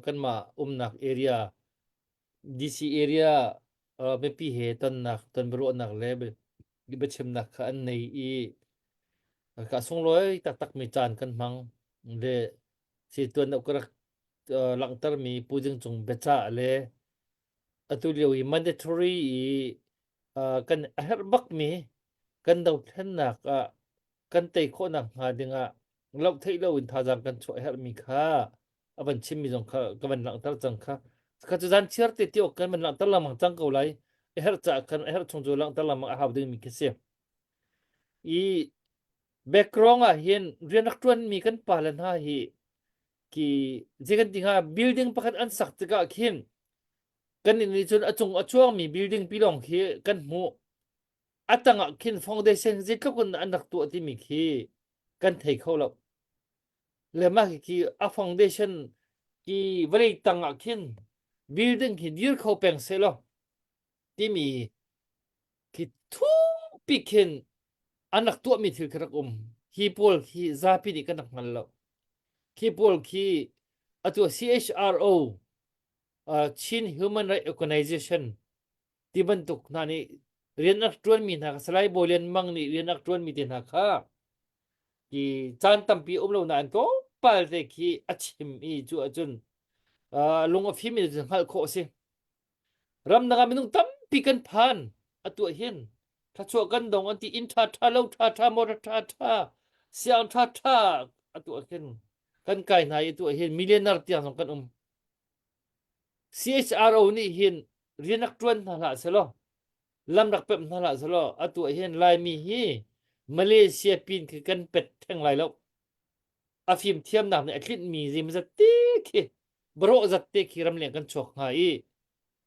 kanmah umnak area DC area mipi he tonnak tonbiaruahnak le biachimnak kha an nei i ka sunglawi taktakmi caan kan hmang le si tuan ka rak langhtermi Pu Ding Cung biacah le atu lio i mandatory i kan a herh bakmi kan dothlennak ah kan tei khawhnak hnga dingah loh theih loin thazaang kan chuah herhmi kha a van chimmi zong kha ka van langhter cang kha kha cu zan chiar te ti awk kan van langhter lengmang cang ko lai a herh caah khan a herh chung cu langhter lengmang a hau dingmi khi si i background ah hin rian rak ṭuanmi kan pa le hna hi ki zei kan ti hnga building pakhat an sak tikah khin kan nih cun a cung a chuangmi building pi lawng khi kan hmuh a tangah khin foundation zeitluk in an rak tuah timi khi kan thei kho lo le mah khi a foundation ki vawlei tang ah khin building khi dir kho peng seh law timi khi thukpi khin an rak tuahmi thil khi rak um hi pawl khi zapi nih kan rak hngal lo khi pawl khi atu CHRO uh, Chin Human Rights Organization ti bantuk hna nih rian rak ṭuanmi hna kha Salai Bawi Lian Mang nih rian rak ṭuanmi te hna kha ki caan tampi um lo nain tlawmpal te khi a chim i cu ahcun uh, lung a fim in hngalh khawh a si. Ramdang ah minung tampi kan phan atu ah hin thluachuah kan dong an ti inn ṭha ṭha lo ṭha ṭha motor ṭha ṭha siang ṭha ṭha atu ah hin kan kai hna i atu ah hin millionaire tiang zong kan um. CHRO nih hin rian rak ṭuan hna hlah selaw lam rak pemh hna hlah selaw atu ah hin Laimi hi Malaysia pin khi kan pet theng lai lo. A fimthiamnak nih a tlinhmi zeimazat te khi barawh zat te khi ramleng kan chuak hnga i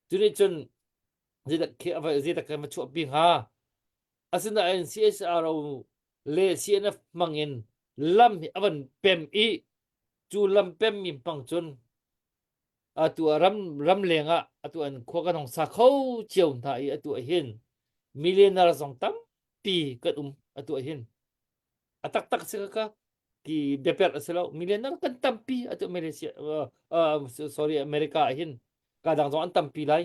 cu nih cun zeidak khi zeidak kan va chuahpi hnga. Asinain CHRO le CNF hmang in lam hi a van pem i cu lam pemmi hmang cun atu ah ram ramleng ah atu an khua kan hong sa kho cio hna i atu ah hin millionaire zong tampi kan um atu ah hin a taktak si ka ki biaperh a si lo millionaire kan tampi atu Malaysia uh, uh, sorry America ah hin ka dang zong an tampi lai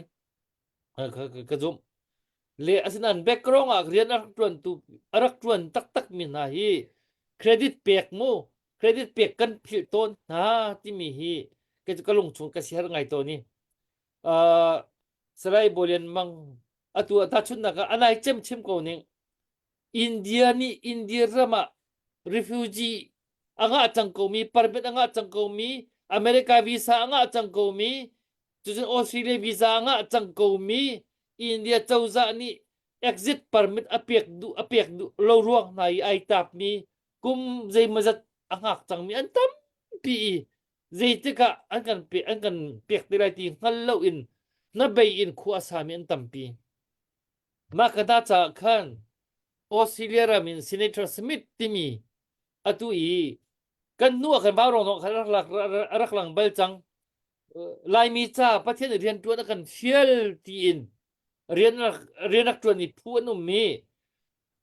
ka zumh le asinain background ah rian a rak ṭuan tu a rak ṭuan taktak mi hna hi credit pek mu credit pek kan philh tawn hna timi hi ka ka lungchung ka siar ngai tawn i uh, Salai Bolian Mang atu tahchunnak ah anai cem chim ko ning India nih India ram ah refugee a ngah cang komi permit a ngah cang komi America visa a ngah cang komi cucun Australia visa a ngah cang komi India cozah nih exit permit a pek duh a pek duh lo ruang hna i ai tapmi kum zeimawzat a hngak cangmi an tampi i zeitik ah an kan pe an kan pek te lai ti hngal lo in hnabei in khua a sami an tampi. Mah ka hna caah khan Australia ram in Senator Smith timi atu i kan hnu ah khan vaurawng zong khan a rak lang bal cang. Laimi ca Pathian nih rianṭuan a kan fial tiin rian rian rak ṭuan i phu an um i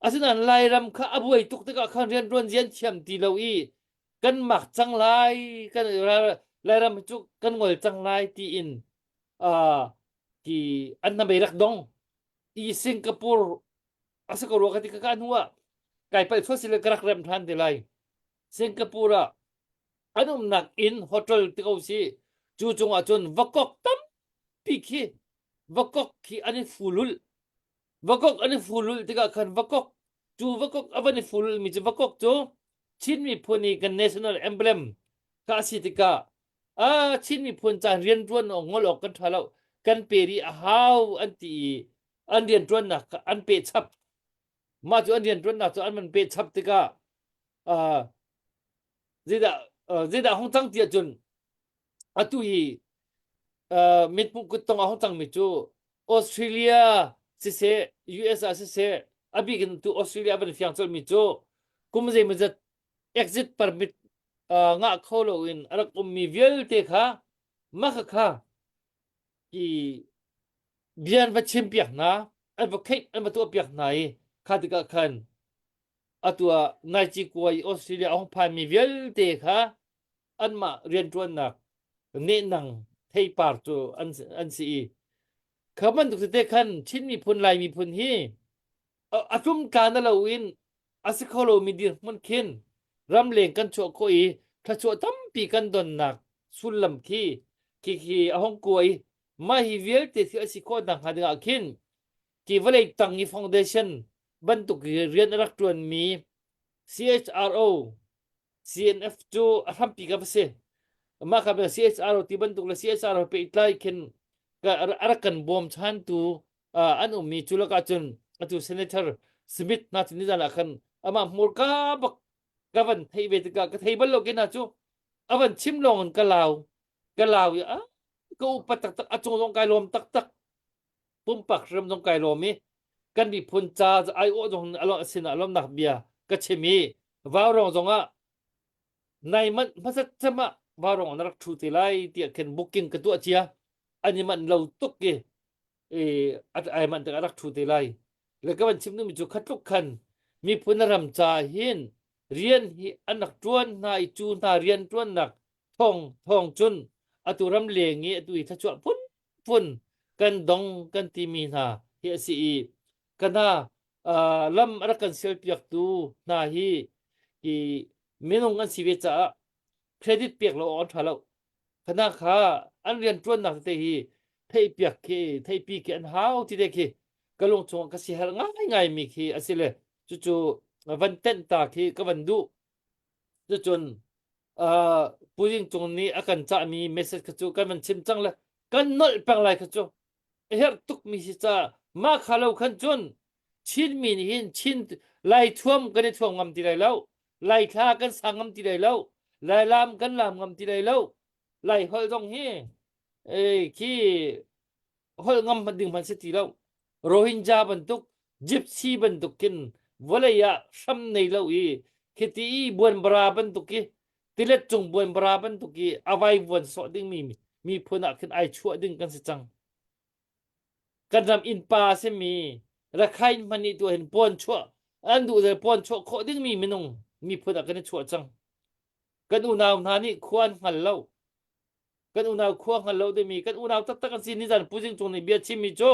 asinain Lairam kha a buai tuk tikah khan rianṭuan zian thiam ti lo i kan mak cang lai kan Lairam cu kan ngol cang lai tiin uh, ti an hnabei rak dong i Singapore a si ko rua ka ti ka ka hnu ah kai palh sual sile ka rak rem than te lai. Singapore ah an umnak inn hotel ti ko si cu cungah cun vakok tampi khi vakok khi an i fulul vakok an i fulul tikah khan vakok cu vakok a van i fulul mi cu vakok cu Chin miphun i kan national emblem kha a si tikah a Chin miphun caan rianṭuan awk ngol awk kan ṭha lo kan pe rih a hau an ti i an rianṭuannak kha an peh chap mah cu an rianṭuannak cu an van peh chap tikah uh, zeidah uh, zeidah hong cang ti ahcun atu hi uh, mithmuh kuttong a hong cangmi cu Australia siseh US ah siseh a bik in tu Australia van fiang colmi cu kum zeimawzat exit permit uh, ngah kho loin a rak ummi vialte kha mah kha i bia an va chimpiak hna an va kheih an va tuahpiak hna i kha tikah khan atu ah Naicikua i Australia a hung phanmi vialte kha anmah rianṭuannak nehnang theipar cu an, an si i kha bantuk tete khan Chin miphun Lai miphun hi a tlumtla na loin a si kho lomi dirhmun khin ramleng kan chuah khawh i thluachuah tampi kan donnak sullam khi khi khi a hong kua i mah hi vialte thil a si khawh nakhnga dingah khin ki vawlei tang i foundation bantuk rian a rak ṭuanmi CHRO CNF cu a hrampi ka va si. Mah kha CHRO ti bantuk le CHRO pehtlai khin a rak kan bawm chantu an ummi cu lakah cun atu Senator Smith hna cu nizan ah khan amah hmurka bak ka van theih ve tikah ka thei bal lo ke hna cu a van chim lawng in ka lau ka lau i a ka upat taktak a cung zong kai lawm taktak pumpak hrim zong kai lawm i kan miphun ca ai awh zong a sinah lawmnak bia ka chim i vaurong zong ah nai manh hmasat cem ah vaurong na rak thu te lai tiah khin booking ka tuah cia an i manh lo tuk i ai manh tik a rak thu te lai le ka van chim duhmi cu khatluk khan miphun ram ca hin rian hi an rak tuan hna i cu hna rian tuannak thong thong cun atu ram leng i atu i thluachuah phun phun kan dong kan timi hna hi a si i kana lam a rak kan sialpiaktu hna hi hi minung an si ve caah credit pek lo awk an ṭha lo. Kana kha an rian ṭuannak tete hi theihpiak khi theihpi khi an hau ti te khi ka lung chungah ka siaherh ngaingai mi khi a si le cucu van tenh ta khi ka van duh. Cucun uh, Pu Ding Cung nih a kan cahmi message kha cu kan van chim cang le kan nolh peng lai kha cu a herh tukmi si ca mah kha lo khan cun Chinmi nih hin Chin Lai thuam kan i thuam ngam ti lai lo Lai thla kan sang ngam ti lai lo Lai lam kan lam ngam ti lai lo Lai holh zong hi eh khi holh ngam ding hmanh si ti lo Rohingya bantuk Gypsy bantuk khin vawlei ah hram nei lo i khiti i buanbara bantuk i tilet cung buanbara bantuk i a vaivuan sawh dingmi miphun ah khin ai chuah ding kan si cang. Kan ram innpa a simi Rakhine hmanh nih tuah hin puan chuah an duh le puan chuah khawh dingmi minung miphun ah kan i chuah cang. Kan unau hna nih khua an hngal lo. Kan unau khua hngal lo dingmi kan unau taktak an si nizan Pu Zing Cung nih bia chimmi cu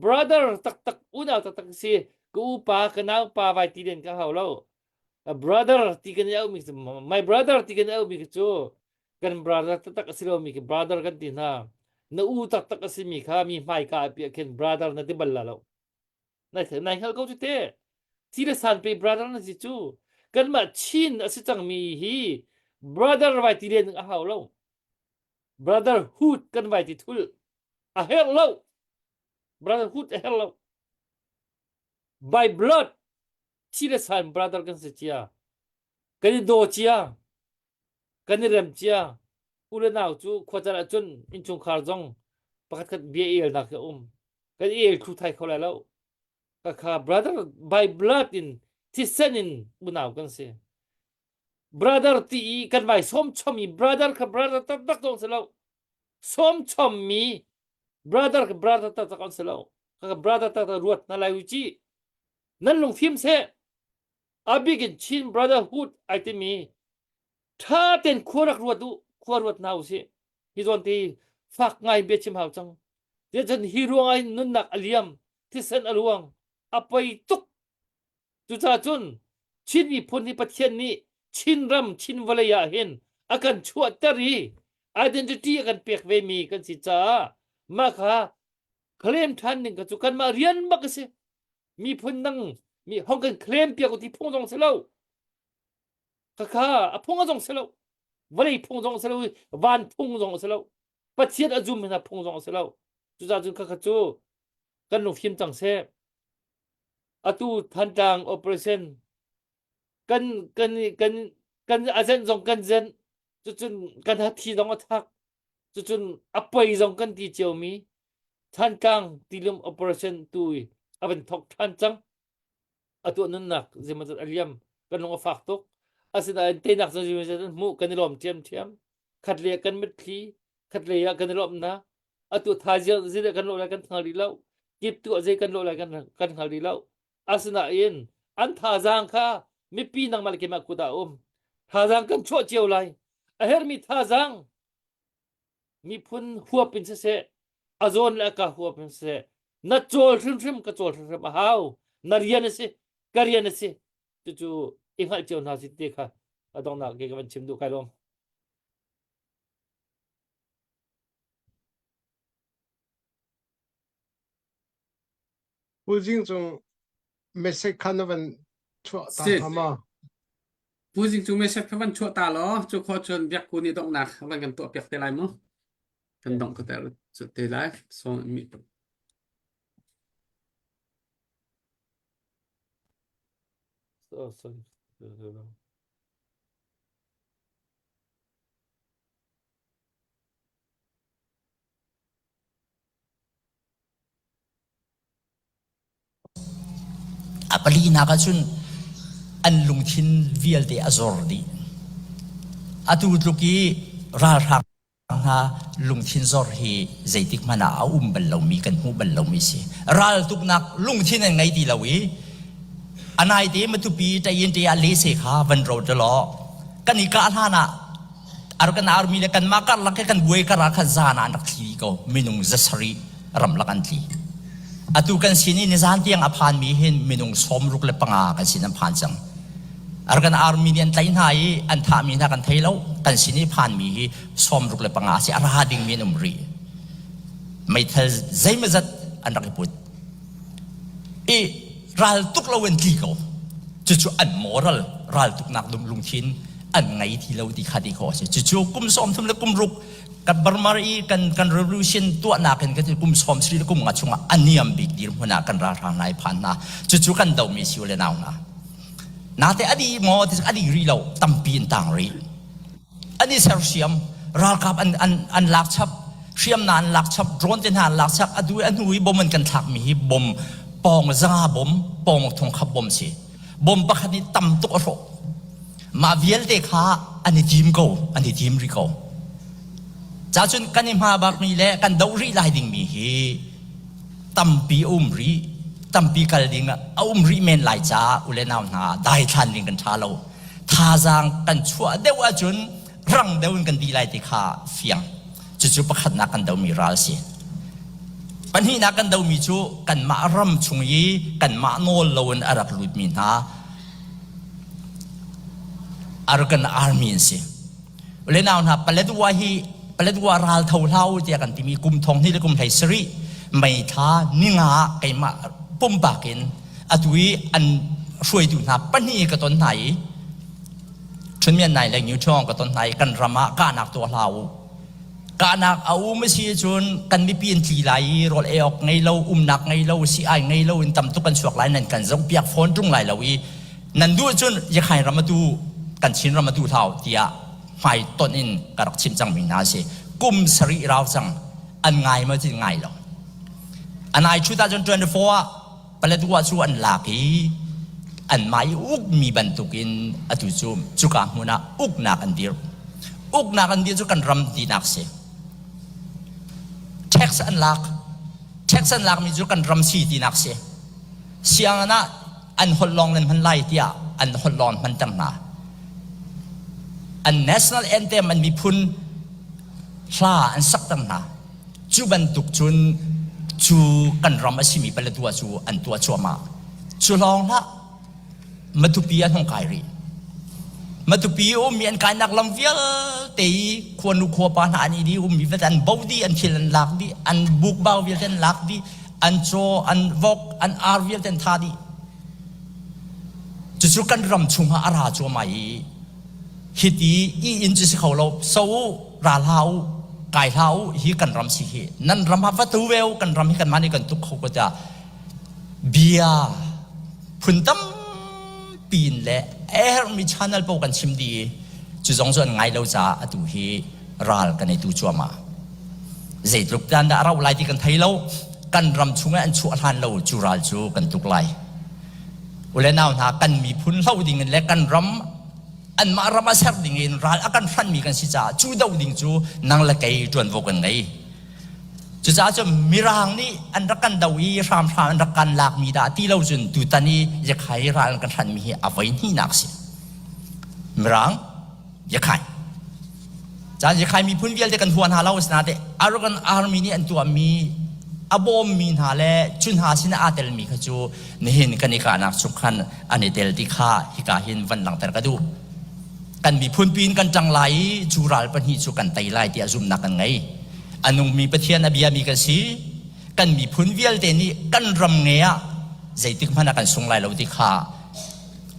brother taktak unau taktak si ka upa ka naupa vai ti den ka hau lo brother ti kan i auhmi my brother ti kan i auhmi cu kan brother taktak a si lomi khi brother kan ti hna na u taktak a simi kha mi hmaika a piah khin brother na ti bal la lo nai nai hngal ko cu te ti le san pe brother na si cu kanmah Chin a si cangmi hi brother vai ti len a hau lo brotherhood kan vai ti thul a herh lo brotherhood a herh lo by blood thi le san brother kan si cia kan i daw cia kan i rem cia u le nau cu khuacan ah cun innchungkhar zong pakhat khat bia i elnak hi a um kan i el thlu thai kho lai lo kha brother by blood in thisen in unau kan si brother ti i kan vai sawm chom i brother kha brother taktak zong si lo sawm chom mi brother kha brother taktak on si lo kha brother taktak ruat na lai u ci nan lungfim seh a bik in Chin Brotherhood ai timi ṭha tein khua rak ruat u khua ruat hna usih hi zawn te fak ngai bia chim hau cang cun hi ruang ah hin nunnak a liam thisen a luang a poi tuk cucaah cun Chin miphun hi Pathian nih Chinram Chin vawlei ah hin a kan chuahter i identity a kan pek ve mi kan si caah mah kha claim ṭhan ding kha cu kanmah rian bak a si. Miphun dang mi hong kan claim piak u ti phung zong si lo. Khakha a phung a zong si lo. Vawlei phung zong si lo, van phung zong si lo. Pathian a zum hna phung zong si lo. Cucaah cun khakha cu kan lungfim cang seh. Atu Thantlang operation kan kan kan kan a zenh zong kan zenh cucun kan hathi zong a thak cucun a poi zong kan ti ciomi Thantlang tilum operation tu a van thok ṭhan cang a tuah nunnak zeimawzat a liam kan lung a fak tuk asinain teinak cu zeimawzat an hmuh kan i lawm ṭhiamṭhiam khat le kan mitthli khat lei ah kan i lawmhnak atu thaizing zei kan lawh lai kan hngal rih lo kip tu zei kan lawh lai kan kan hngal rih lo asinain an thazaang kha mipi nangmah le keimah kut ah a um thazaang kan chuah cio lai a herhmi thazaang miphun huap in siseh a zawn le a ka huap in siseh na cawl hrimhrim ka cawl hrimhrim a hau na rian a si ka rian a si cucu i hngalh cio hna si te kha a donghnak ke ka van chim duh kai lawm Pu Zing Cung message kha na van chuah ta Si. hnga ma? Pu Zing Cung message kha van chuah ta law cu khawh cun biakku nih donghnak van kan tuah piak te lai mu. Kan dongh ka ter te lai. So mi So, sorry. A palinak ahcun an lungthin vialte a zor dih. Atu tluk i ralhrang hna lungthin zor hi zeitik hmanh ah a um bal lomi kan hmuh bal lomi si. Raltuknak lungthin an ngei ti lo i a naite Matupi Tayin te ah lese kha van ro law kan i kah hlan ah Arakan army le kanmah karlak he kan buai kar ah khan zan ah an rak thli ko minung zasarih ramlak an tli atu kan sin i nizan tiang a phanmi hin minung 65 kan sin an phan cang Arakan army nih an tlaih hna i an thahmi hna kan thei lo kan sin i phanmi hi 65 si a ra dingmi an um rih meithal zeimazat an rak i put i ral tuk lo in tli ko cucu an moral raltuknak dum lungthin an ngei ti lo ti kha ti khawh a si cucu kum sawm thum le kum ruk kan Burma i kan kan revolution tuahnak in kan kum sawm sri le kum nga chungah a niam bik dirhmun ah kan ralhrang nai phan hna cucu kan domi si le nau hna nate adi maw ti adi ri lo tampi in tang rih an i sersiam ralkap an an an lak chap hriamna an lak chap drone te hna an lak chap adu a hnu i bom an kan thlak mi hi bom pawng zanga bom pawng thong khap bom si bom pakhat nih tam tuk a hrawh mah vialte kha an i tim ko an i tim ri ko ca cun kan i hma bak mi le kan doh rih lai ding mi hi tampi a um rih tampi kal ding a um rih men lai caah u le nau hna daithlan ding kan ṭha lo thazaang kan chuah deuh ahcun rang deuh in kan dih lai ti kha fiang cucu pakhatnak kan domi ral si pahnihnak kan domi cu kanmah ram chung i kanmah nawl loin a rak lutmi hna Arakan Army an si Lenau hna Paletwa hi Paletwa ral tho hlau tiah kan timi kum thong hnih le kum hlei sarih mei thla ninga keimah pumpak in atu i an hruaitu hna pahnih ka ton hna i Chunmian nai le Ngiu Chong ka ton hna i kan ram ah kahnak tuah hlah u kahnak a um a si cun kan mipi an tli lai i rawl ei awk ngei lo umnak ngei lo si ai ngei lo in tam tuk kan chuak lai nan kan zoh piak fawn ṭung lai lo i nan duh cun Yakhain ram atu kan Chin ram atu hlau tiah hmai ton in ka rak chim cangmi hna a si kum sarih rau cang an ngai ma cun ngai lo anai 2024 ah Paletwa cu an lak i anmah i ukmi bantukin atu cu cuka hmun ah uknak an dirh uknak an dir cu kan ram tinak si tax an lak tax an lakmi cu kan ram si tinak si sianginn ah an holh lawng nan hman lai tiah an holh lawng hmanter hna an national anthem an miphun hla an sakter hna cu bantuk cun cu kan ram a simi Paletwa cu an tuah cuahmah cu lawng hlah Matupi an hung kai rih. Matupi ummi an kainak lam vialte i khuanu khuapa hna an i ummi vialte an bo dih, an thil an lak dih, an bukbau vialte an lak dih, an caw, an vok, an ar vialte an tha dih. Cucu kan ram chungah a ra cuahmah i hiti i inn cu si kho lo so u ra hlah u kai hlah u hi kan ram si hi nan ram ah va tu ve u kan ram hi kanmah nih kan tuk kho ko tiah bia phun tampi in le a herhmi channel paoh kan chim dih i cu zong cu an ngai lo caah atu hi ral kan i tu cuahmah. Zeitluk dan dah a rauh lai ti kan thei lo. Kan ram chungah an chuah hlan lo cu ral cu kan tuk lai. Ule nau hna kan miphun hlo ding in le kan ram anmah ram a ser ding in ral a kan hranmi kan si caah cu do ding cu nang le kei ṭuanvo kan ngei. Cucaah cun Mirang nih an rak kan do i hramhram an rak kan lakmi dah ti lo cun tutan i Yakhai ral an kan hranmi hi a voi hnihnak a si. Mirang Yakhai. Caan Yakhai miphun vialte kan hua hna lo asinain Arakan Army nih an tuahmi a bawmmi hna le cu hna sin aa telmi kha cu nihin kan i kahnak chung khan an i tel ti kha hika hin van langhter ka duh. Kan miphun piin kan ṭang lai i cu ral pahnih cu kan tei lai tiah zumhnak kan ngei. A nungmi Pathian a biami kan si. Kan miphun vialte nih kan ram nge ah zeitik hmanh ah kan sung lai lo ti kha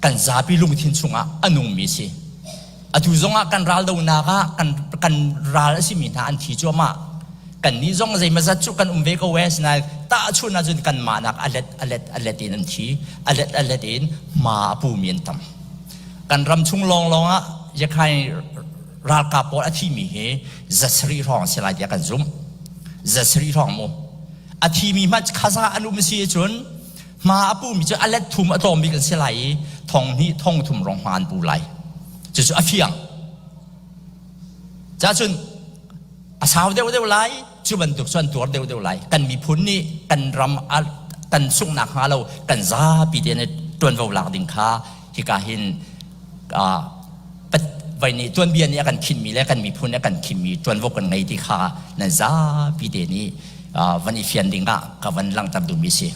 kan zapi lungthin chungah a nungmi si. Atu zongah kan raldonak ah kan, kan ral a simi hna an thi cuahmah. Kannih zong zeimazat cu kan um ve ko e, sinain tahchun ahcun kanmah nak a let a let a let in an thi, a let a let in hma a pumi an tam. Kan ram chung lawnglawng ah Yakhai ralkap pawl a thimi hi zasarih hrawng a si lai tiah kan zumh. Zasarih hrawng mu. A thimi hmanh khaza an um si ahcun hma a pumi cu a let thum a tlawm bik an si lai i thong hnih thong thum rong hma an pu lai. Cucu a fiang. Cacun a sau deuhdeuh lai, cu bantuk cu an tuar deuhdeuh lai. Kan miphun nih kan ram kan sunghnak hnga lo kan zapi te nih ṭuanvo lak ding kha hika hin vai nih tuanbia nih a kan khinmi le kan miphun nih a kan khinmi ṭuanvo kan ngei ti kha nan zapi te nih van i fian ding ah ka van langhter duhmi si.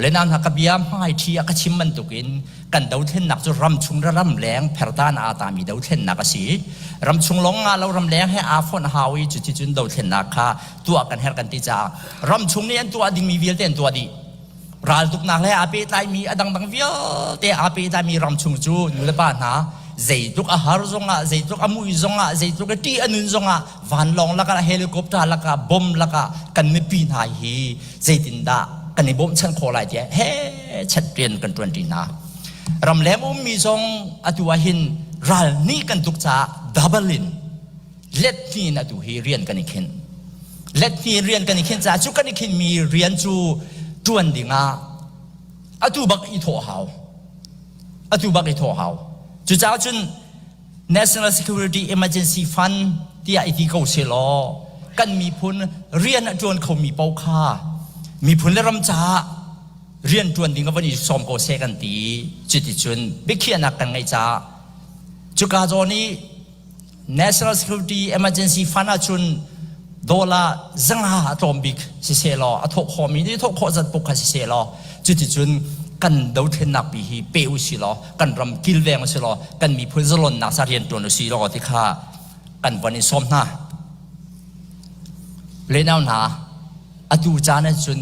Le nau hna ka bia hmai ṭhi a ka chim bantukin kan dothlennak cu ramchung le ramleng phertan aa tami dothlennak a si. Ramchung lawng nga lo ramleng he aa fonh hau i cuticun dothlennak kha tuah kan herh kan ti caah ramchung nih an tuah dingmi vialte an tuah dih. Raltuknak le aa pehtlaimi a dangdang vialte aa pehtlaimi ramchung cu nulepa hna zeitluk a har zongah zeitluk a mui zongah zeitluk a ṭih a nun zongah vanlawng lakah helicopter lakah bomb lakah kan mipi hna hi zeitindah kan i bawmchan khawh lai tiah he chat rian kan ṭuanṭi hna. Ramleng ummi zong atu ah hin ral nih kan tuk caah double in let hnih in atu hi rian kan i khinh. Let hnih in rian kan i khinh caah cu kan i khinhmi rian cu ṭuan dingah atu bak i thawh hau. Atu bak i thawh hau. Cucaah cun National Security Emergency Fund tiah i ti ko selaw kan miphun rian a ṭuan khomi paoh kha miphun le ram caah rian ṭuan ding a van i sawm ko seh kan ti cuticun biakhiahnak kan ngeih caah cuka zawn i National Security Emergency Fund ahcun dollar zanga a tlawm bik siseh law a thawh khawhmi nih thawh khawh zat puk kha siseh law cuticun kan dothlennak pi hi pe u si law kan ram kilveng u si law kan miphun zalonnak sa rian ṭuan u si law ti kha kan von i sawm hna. Lenau hna atu caan ahcun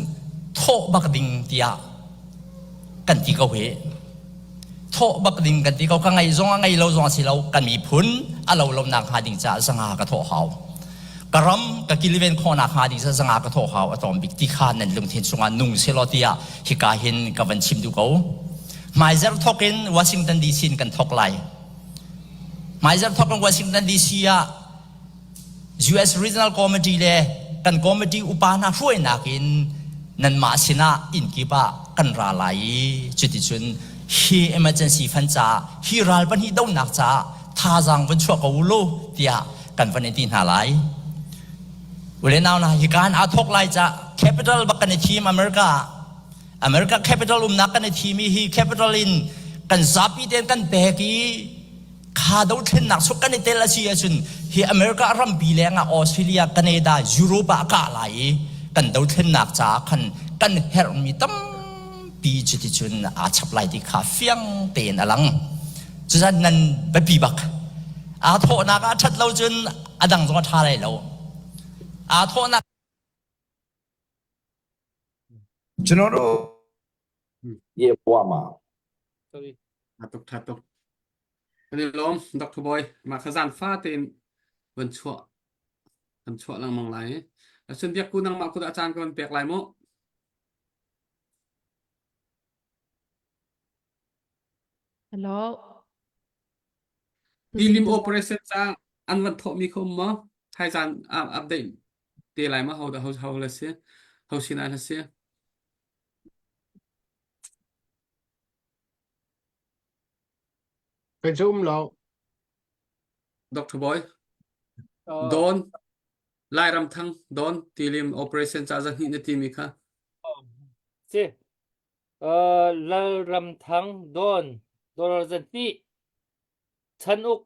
thawh bak ding tiah kan ti ko hi. Thawh bak ding kan ti ko ka ngei zong a ngei lo zong a si lo kan miphun a lo lo nak hnga ding caah zanga ka thawh hau. Ka ram ka kilven khawhnak hnga ding caah zanga ka thawh hau a tlawm bik ti kha nan lungthin chungah nung selaw tiah hika hin ka van chim duh ko. Hmaizarh thawk in Washington DC in kan thawk lai. Hmaizarh thawk in Washington DC ah US Regional Committee le kan committee upa hna hruainak in nanmah sinah inn kip ah kan ra lai i cuticun hi emergency fund caah hi ral pahnih dohnak caah thazaang van chuah ko u law tiah kan van in ti hna lai. Ule nau hna hi kaan aa thawk lai caah capital bak kan i thim America ah America capital umnak kan i thimi hi capital in kan zapi tein kan pek i kha dothlennak suk kan i tel a si ahcun hi America rampi leng ah Australia, Canada, Europe ah a kah lai i kan dothlennak caah khan kan herhmi tampi cuticun aa chap lai ti kha fiang tein a lang. Cucaah nan biapi bak. Aa thawhnak ah ṭhat lo cun a dang zong a ṭha lai lo. Aa thawhnak ကျွန်တော်တို့ရဲ့ဘဝမှာ Sorry. Tha tuk tha tuk. Kan i lawm Dr. Boy. Mah kha zan fa tein van chuah kan chuah lengmang lai. Asun biak ku nangmah ku dah caan ka van pek lai mu. Hello. Tilim operation ca an van thawhmi kha um maw? Thaizan update te lai ma ho dah ho ho la si? Ho sin ah la si? Kan cu um lo. Dr. Boy. Don Lairam Thang Don Tilim operation ca zahnih na timi kha. Si. Uh, Lalram Thang Don dollar zahnih Chan Uk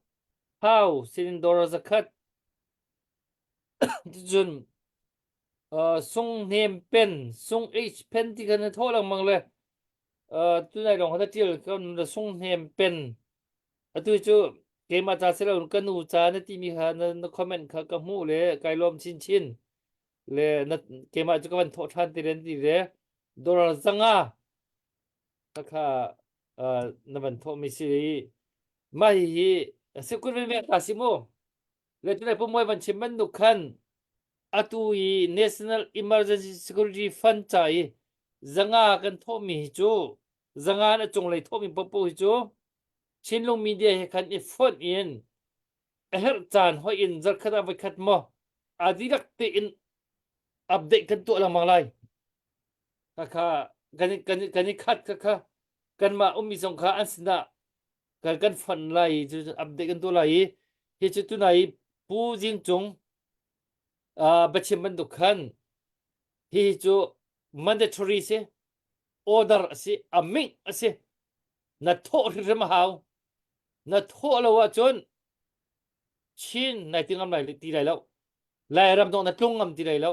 Thau sinin dollar zakhat cun uh, Sung Hnem Pen Sung H Pen ti khan na thaw lengmang le uh, tunai lawng kha na tial kan na Sung Hnem Pen atu cu keimah ca si lo ka nu ca na timi kha na, na comment kha ka hmuh le kai lawm chinchin le na keimah cu ka van thawh ṭhan ti le ti le dollar zanga kha na van thawh mi si i mah hihi sikul ve ta si mu le tunai pumoi van chim ban nuk khan atu i National Emergency Security Fund ca i zanga kan thawh mi hi cu zanga na cunglei thawh mi popo hi cu Chinlung media he khan i fonh in a herh caan hoi in zarkhat ah voikhat maw a dihlak tein update kan tuah lengmang lai Khakha kan kan kan i khat khakha kanmah ummi zong kha an sinah kan kan fonh lai i cu update kan tuah lai i hi cu tunai Pu Zing Cung uh, biachim bantuk khan hi cu mandatory si order a si a ming a si na thawh hrimhrim a hau na thawh lo ahcun Chin nai ti ngam lai ti lai lo Lairam zong na tlung ngam ti lai lo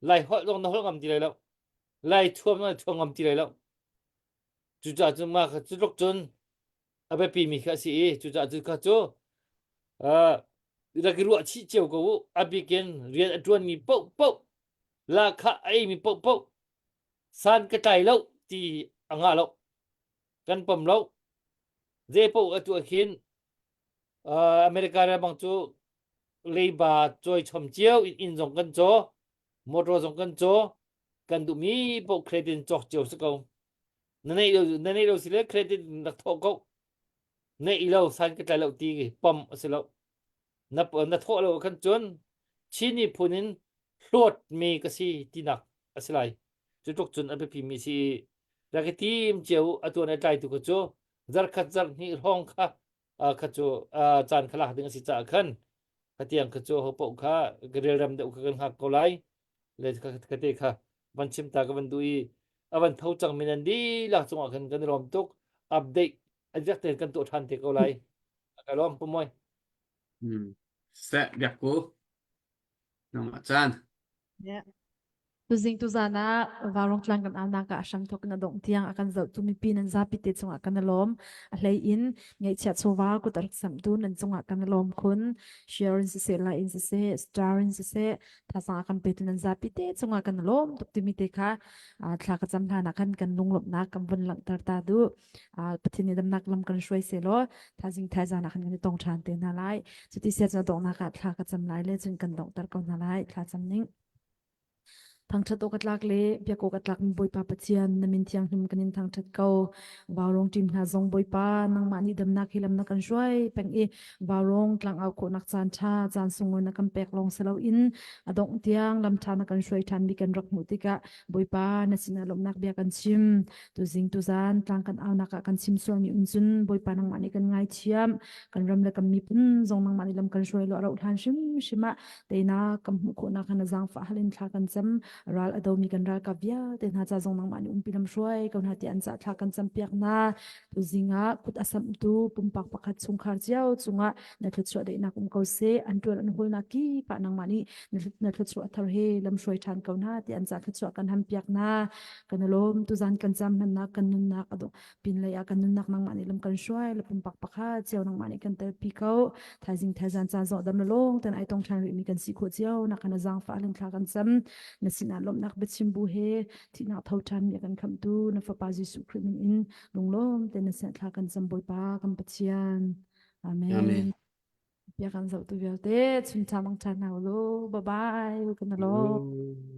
Lai holh zong na holh ngam ti lai lo. Lai thuam na thuam ngam ti lai lo. Cucaah cun mah kha cu tluk cun a biapi mi kha a si i cucaah cu kha cu uh, rak i ruah chih cio ko u. A bik in rian a ṭuanmi paohpaoh lahkhah a eimi paohpaoh san ka tlai lo ti a ngah lo. Kan pom lo. Zei paoh a tuah khin uh, America ram bang cu leiba cawi chom cio in inn zong kan caw motor zong kan caw kan duhmi paoh credit in cawk cio si ko na neih lo na neih lo si le credit in rak thawh ko neih lo san ka tlai lo ti pom a si lo na na thawh lo khan cun Chin miphun in hlawt mi ka si tinak a si lai cu tluk cun a biapi mi si rak i tim cio a tuan a tlai tu kha cu zarkhat zarh hnih hrawng kha kha cu caan kha lak ding a si caah khan khatiang kha cu ho paoh kha ka relrem deuh kha kan hngak ko lai le ka te kha van chim ta ka van duh i a van tho cang mi nan dihlak cungah khan kan i lawm tuk update a direct tein kan tuah ṭhan te ko lai ka lawm pumoi Hmm. Seh biak ku. Nangmah caan. Yeah. Tuzing tuzan ah Vaurawng tlang kan aunak ah a hramthawk in a dongh tiang a kan zohtu mipi nan zapi te cungah kan i lawm. A hlei in ngaihchiat chawva kut a rak samhtu nan cungah kan i lawm khun. Share in siseh, like in siseh, star in siseh, thazaang a kan petu nan zapi te cungah kan i lawm tuk timi te kha thla ka cam hlan ah khan kan lunglawmhnak kan vun langhter ta duh. Pathian nih damnak lam kan hruai sehlaw thaizing thaizan ah khan kan i tong ṭhan te hna lai. Cuti sia cu donghnak ah thla ka cam lai le cun kan donghter ko hna lai. Thla cam ning. Thangṭhat awk a tlak le biak awk a tlakmi Bawipa Pathian, na min thianghlim kan in thangṭhat ko. Vaurawng ṭim hna zong Bawipa, nangmah nih damnak hi lam na kan hruai peng i vaurawng tlangau khawhnak caan ṭha, caan sunglawi na kan pek lawng si loin a dongh tiang lam ṭha na kan hruai ṭhanmi kan rak hmuh tikah Bawipa, na sinah lawmhnak bia kan chim. Tuzing tuzan tlang kan aunak ah kan chim sualmi um cun Bawipa nangmah nih kan ngaithiam. Kan ram le kan miphun zong nangmah nih lam kan hruai lo a rauh hlan hrimhrim ah teinak kan hmuh khawhnak kha na zaangfah hal in thla kan cam. Ral a domi kan ralkap vialte hna ca zong nangmah nih umpi lam hruai ko hna tiah an cah thla kan campiak hna. Tuzing ah kut a samhtu pumpak pakhat chungkhar cio cungah na thluachuah daihnak um ko seh. An ṭuan an hawlnak kip ah nangmah nih na thluachuah thar he lam hruai ṭhan ko hna tiah an cah thluachuah kan hampiak hna. Kan i lawm tuzan kan cam hmannak kan nunnak a dong pinlei ah kan nunnak nangmah nih lam kan hruai le pumpak pakhat cio nangmah nih kan telpi ko. Thaizing thaizan caan zawh dam le lawng ten ai tong ṭhan rihmi kan si khawh cio nak kan zaangfah len thla kan cam. Na sinah lawmhnak biachim bu he thihnak tho ṭhan mi a kan khamhtu na fapa Jesuh Khrih min in lunglawm te na sinah thla kan cam Bawipa kan Pathian. Amen. Amen. Bia kan zoh tu vialte chun cha mang cha hna u law. Bye bye. Kan lawm. Mm.